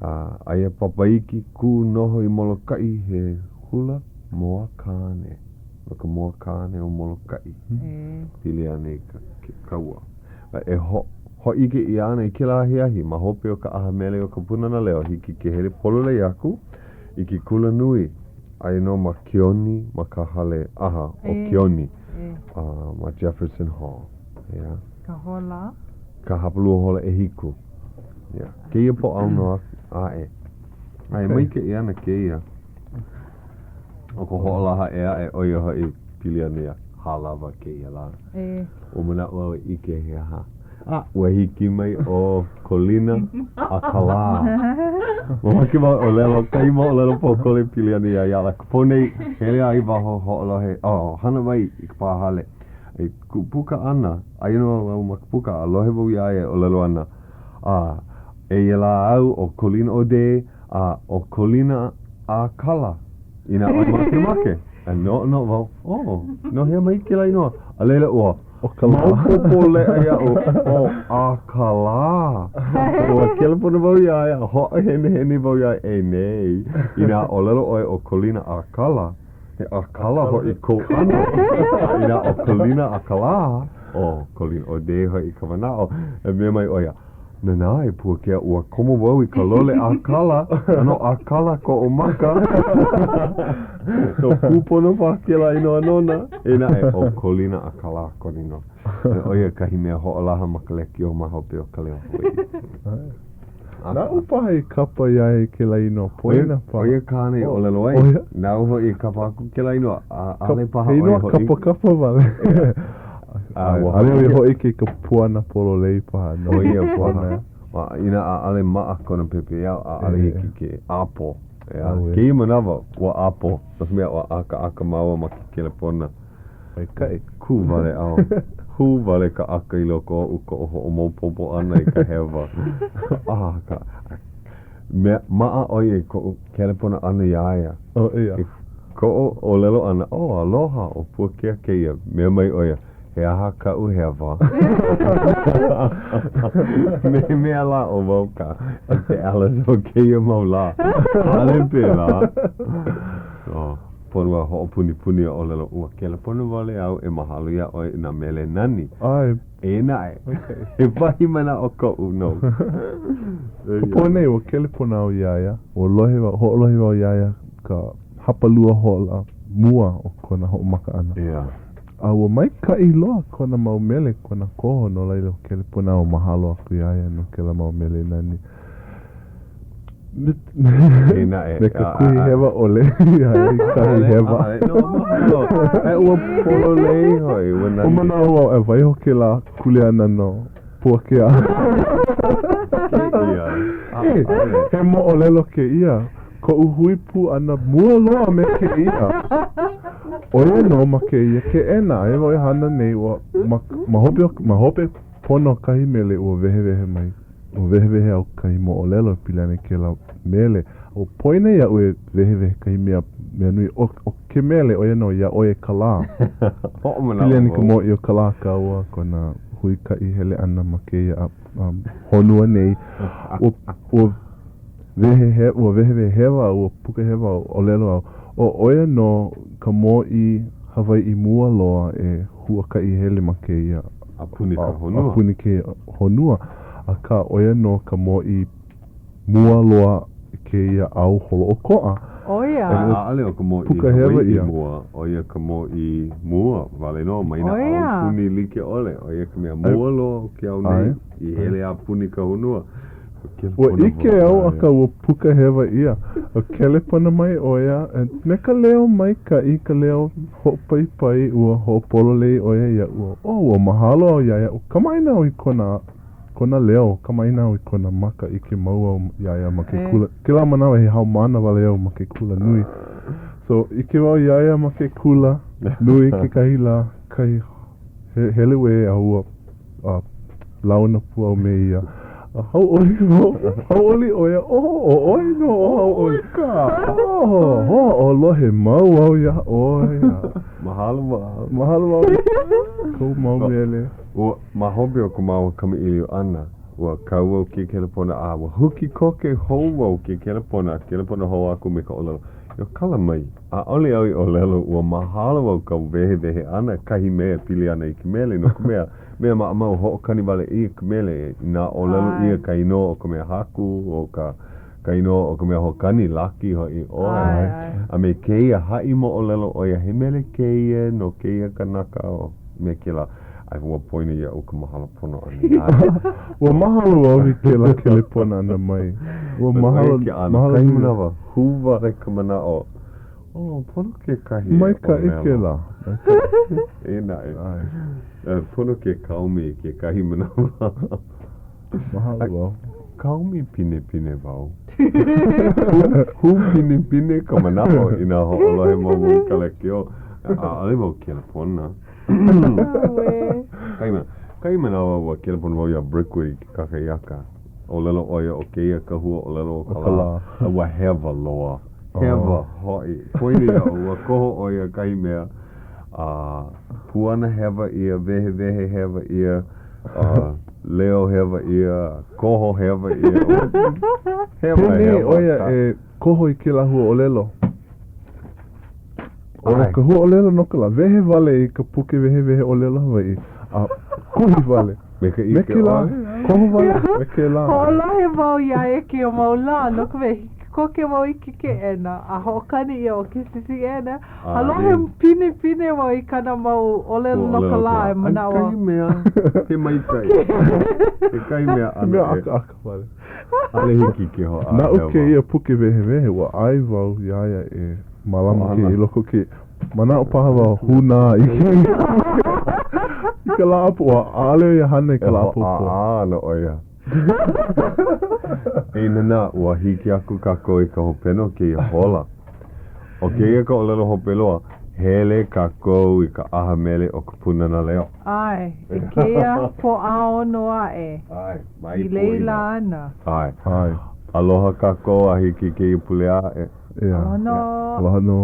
A aia papa iki kū noho i Molokaʻi he hula moa kāne, no ka moa kāne o Molokaʻi, pili ana i ka, ke kaua. A e ho, hōʻike ʻia ana i kēlā ahiahi ma hope o ka ʻaha mele o ka Pūnana Leo, hiki ke hele pololei aku i ke kulanui. Aia nō ma Keoni, ma ka hale ʻaha o Keoni, a ma Jefferson Hall. Yeah. Ka hola? Ka hapalua hola ʻehiku. Yeah. Kēia Pōʻaono aʻe. A e maikaʻi ana kēia. ʻO ka hoʻolaha ʻē aʻe, ʻo ia hoʻi pili ana iā Hālawa kēia lā. Ua manaʻo au e ʻike he aha. A ua hiki mai ʻo Kolina a ka lā. Mamake wau e ʻōlelo kahi moʻolelo pōkole pili ana iā ia ala. Ka pō nei, hele a i waho hoʻolohe, oh, hana mai i ka pā hale. I kuʻu puka ʻana, aia nō au ma ka puka, a lohe wau iā ia e ʻōlelo ana, a eia lā au ʻo Kolina O'Dea, a ʻo Kolina a Kala, inā ʻoe makemake. A noʻonoʻo wau, oh, no hea mai kēlā inoa? A laila ua maopopo leʻa iaʻu, ʻo a ka lā. Ua kelepona wau iā ia, hoʻohenehene wau iā ia, e nei, inā ʻōlelo ʻoe ʻo Kolina a Kala, he a kala hoʻi kou ʻano. A inā ʻo Kolina a ka lā, ʻo Kolina O'Dea hoʻi ka manaʻo, e mea mai ʻo ia, Nānā e Puakea, ua komo wau i ka lole ʻākala, ʻano ʻākala koʻu maka. So kūpono paha kēlā inoa nona. Eia naʻe, ʻo Kolina a ka lā kona inoa. ʻO ia kahi mea hoʻolaha ma ka lekiō ma hope o ka leo Hawaiʻi. Naʻu paha i kapa iā ia i kēlā inoa, poina paha. ʻO ia kāna i ʻōlelo ai. Nāu hoʻi i kapa aku kēlā inoa. ʻAʻole paha ʻoe He inoa hōʻike. kapakapa wale. ʻAʻole ʻoe hōʻike i ka puana pololei paha. ʻO ia paha. A inā ʻaʻole maʻa kona pepeiao, ʻaʻole hiki ke ʻapo. ʻEā. ʻAuē. Kēia manawa, ua ʻapo, no ka mea, ua ʻakaʻaka māua ma ke kelepona. Maikaʻi. Kū wale au. Hū wale ka ʻaka i loko oʻu koʻu hoʻomaopopo ʻana i ka hewa. Ah, ka mea maʻa ʻo ia i koʻu kelepona ʻana iā ia. Oh, ʻeā. I koʻu ʻōlelo ʻana, oh, aloha, ʻo Puakea kēia. Mea mai ʻo ia, he aha kaʻu hewa? Me he mea lā ʻo wau ka Ente Alice o kēia mau lā. ʻAʻole pēlā. Oh. Pono au hoʻopunipuni a ʻōlelo, ua kelepona wale au e mahalo iā ʻoe i nā mele nani. ʻAe. Eia naʻe, he wahi manaʻo koʻu nou. Ka pō nei, ua kelepona au iā ia. Ua lohe wau, hoʻolohe wau iā ia ka hapalua hola mua o kona hoʻomaka ʻana. ʻEā. A ua maikaʻi loa kona mau mele, kona koho, no laila ua kelepona au mahalo aku iā ia no kēlā mau mele nani. Eia naʻe. Me ka kuhi hewa ʻole iā ia i kahi hewa. ʻAe, ua pololei hoʻi, ua nani. Ua manaʻo wau e waiho kēlā kuleana no Puakea. Kēia. He, he moʻolelo kēia, koʻu hui pū ʻana mua loa me kēia. ʻO ia nō ma kēia keʻena, aia wau e hana nei, ua, ma, ma hope, ma hope pono kahi mele ua wehewehe mai. Ua wehewehe au kahi moʻolelo e pili ana i kēlā mele. Ua poina iaʻu e wehewehe kahi mea, mea nui. ʻO, ʻo ke mele, ʻo ia nō, iā ʻoe e ka lā. Hoʻomanaʻo Pili ana i ka wau. mōʻī o Kalākaua, kona huikaʻi hele ʻana ma kēia um, honua nei. Ua, ua wehe he, ua wehewehe hewa au, ua puka hewa au, ʻōlelo au, ʻo ʻo ia nō ka mōʻī Hawaiʻi mua loa e huakaʻi hele ma kēia A puni ka honua. A puni ke honua. Akā, ʻo ia nō ka mōʻī mua loa i kēia au holoʻokoʻa. ʻO ia. ʻAʻole ʻo ka mōʻī Puka hewa Hawaiʻi ʻia. mua, ʻo ia ka mōʻī mua wale nō mai nā ʻO ia. aupuni like ʻole. ʻO ia ka mea mua loa o ke au nei i hele a puni ka honua. Ua ʻike au akā ua puka hewa ʻia. Ua kelepona mai ʻo ia me ka leo maikaʻi, ka leo hoʻopaipai, ua hoʻopololei ʻo ia iaʻu. Oh, ua mahalo au iā ia. Ua kamaʻāina au i kona, kona leo, kamaʻāina au i kona maka, ʻike mau au iā ia ma ke kula. Kēlā manawa he haumāna wale au ma ke kula nui. So, ʻike wau iā ia ma ke kula nui kekahi lā, kahi hele uē a ua a launa pū au me ia. A hauʻoli wau, hauʻoli ʻo ia, oh, ʻo ʻoe nō ʻo hauʻoli. Oh, hoʻolohe mau au iā ʻoe. Mahalo wau. Mahalo wau i kou mau mele. Ua, ma hope o ko māua kamaʻilio ʻana, ua kau au ke kelepona a ua huki koke hou wau ke kelepona, kelepona hou aku me ka ʻōlelo, E kala mai, ʻaʻole au i ʻōlelo ua mahalo au kāu wehewehe ʻana kahi mea e pili ana i ke mele, no ka mea, mea maʻamau hoʻokani wale ʻia ka mele inā ʻōlelo ʻia ka inoa o ka mea haku, o ka ka inoa o ka mea hoʻokani, laki hoʻi ʻoe. A me kēia haʻi moʻolelo ʻo ia, he mele kēia no kēia kanaka o me kēlā. A ua poina iaʻu ka mahalo pono ʻana iā ia. Ua mahalo au i kēlā kelepona ʻana mai. Ua mahalo, ke ʻano mahalo kahi nui. manawa, hū wale ka manaʻo, oh, pono kekahi e Maikaʻi ʻōlelo. kēlā. Maikaʻi. Eia naʻe. ʻAe. Eh, pono ke kaomi i kekahi manawa. Mahalo wau. Kaomi pinepine wau. Hū pinepine ka manaʻo inā hoʻolohe mau wau i ka lekiō. ʻAʻole wau kelepona. Kahi manawa, kahi manawa ua kelepona wau iā Brickwood i ke kakahiaka. ʻŌlelo ʻo ia ʻo kēia ka hua ʻōlelo o ka lā. A ua hewa loa. Hewa hoʻi. Poina iaʻu, ua koho ʻo ia kahi mea a puana hewa ʻia, wehewehe hewa ʻia, a leo hewa ʻia, koho hewa ʻia. Hewa, Penei hewa. ʻo ia e koho i kēlā hua ʻōlelo. ʻO ka huaʻōlelo no ka lā, wehe wale i ka puke wehewehe ʻōlelo Hawaiʻi, a kuhi wale. Me ka Me ʻike kēlā, ʻole. koho wale, me kēlā. Hoʻolohe wau iā ia kēia mau lā, no ka mea, hiki koke wau i ke keʻena, a hoʻokani ʻia ʻo KCCN, a lohe pinepine wau i kāna mau ʻōlelo no ka lā e manaʻo. Kahi mea, he maikaʻi. He kahi mea He mea ʻano ʻē. ʻakaʻaka wale. ʻAʻole hiki ke hoʻāhewa. Naʻu kēia puke wehewehe, ua ʻae wau iā ia e mālama kēia i loko ke manaʻo paha wau hūnā i kēia puke i ka lā ʻapo, ʻaʻole ia hana i ka lā ʻapōpō. E hoʻāʻā ana ʻo ia. E Nana, ua hiki aku kākou i ka hopena o kēia hola. ʻO kēia ka ʻōlelo hope loa, hele kākou i ka ʻaha mele o ka Pūnana Leo. ʻAe, i kēia Pōʻaono aʻe. ʻAe, mai I leila ana. ʻAe. ʻAe. Aloha kākou a hiki i kēia pule aʻe. Yeah. Aloha nō. Aloha nō.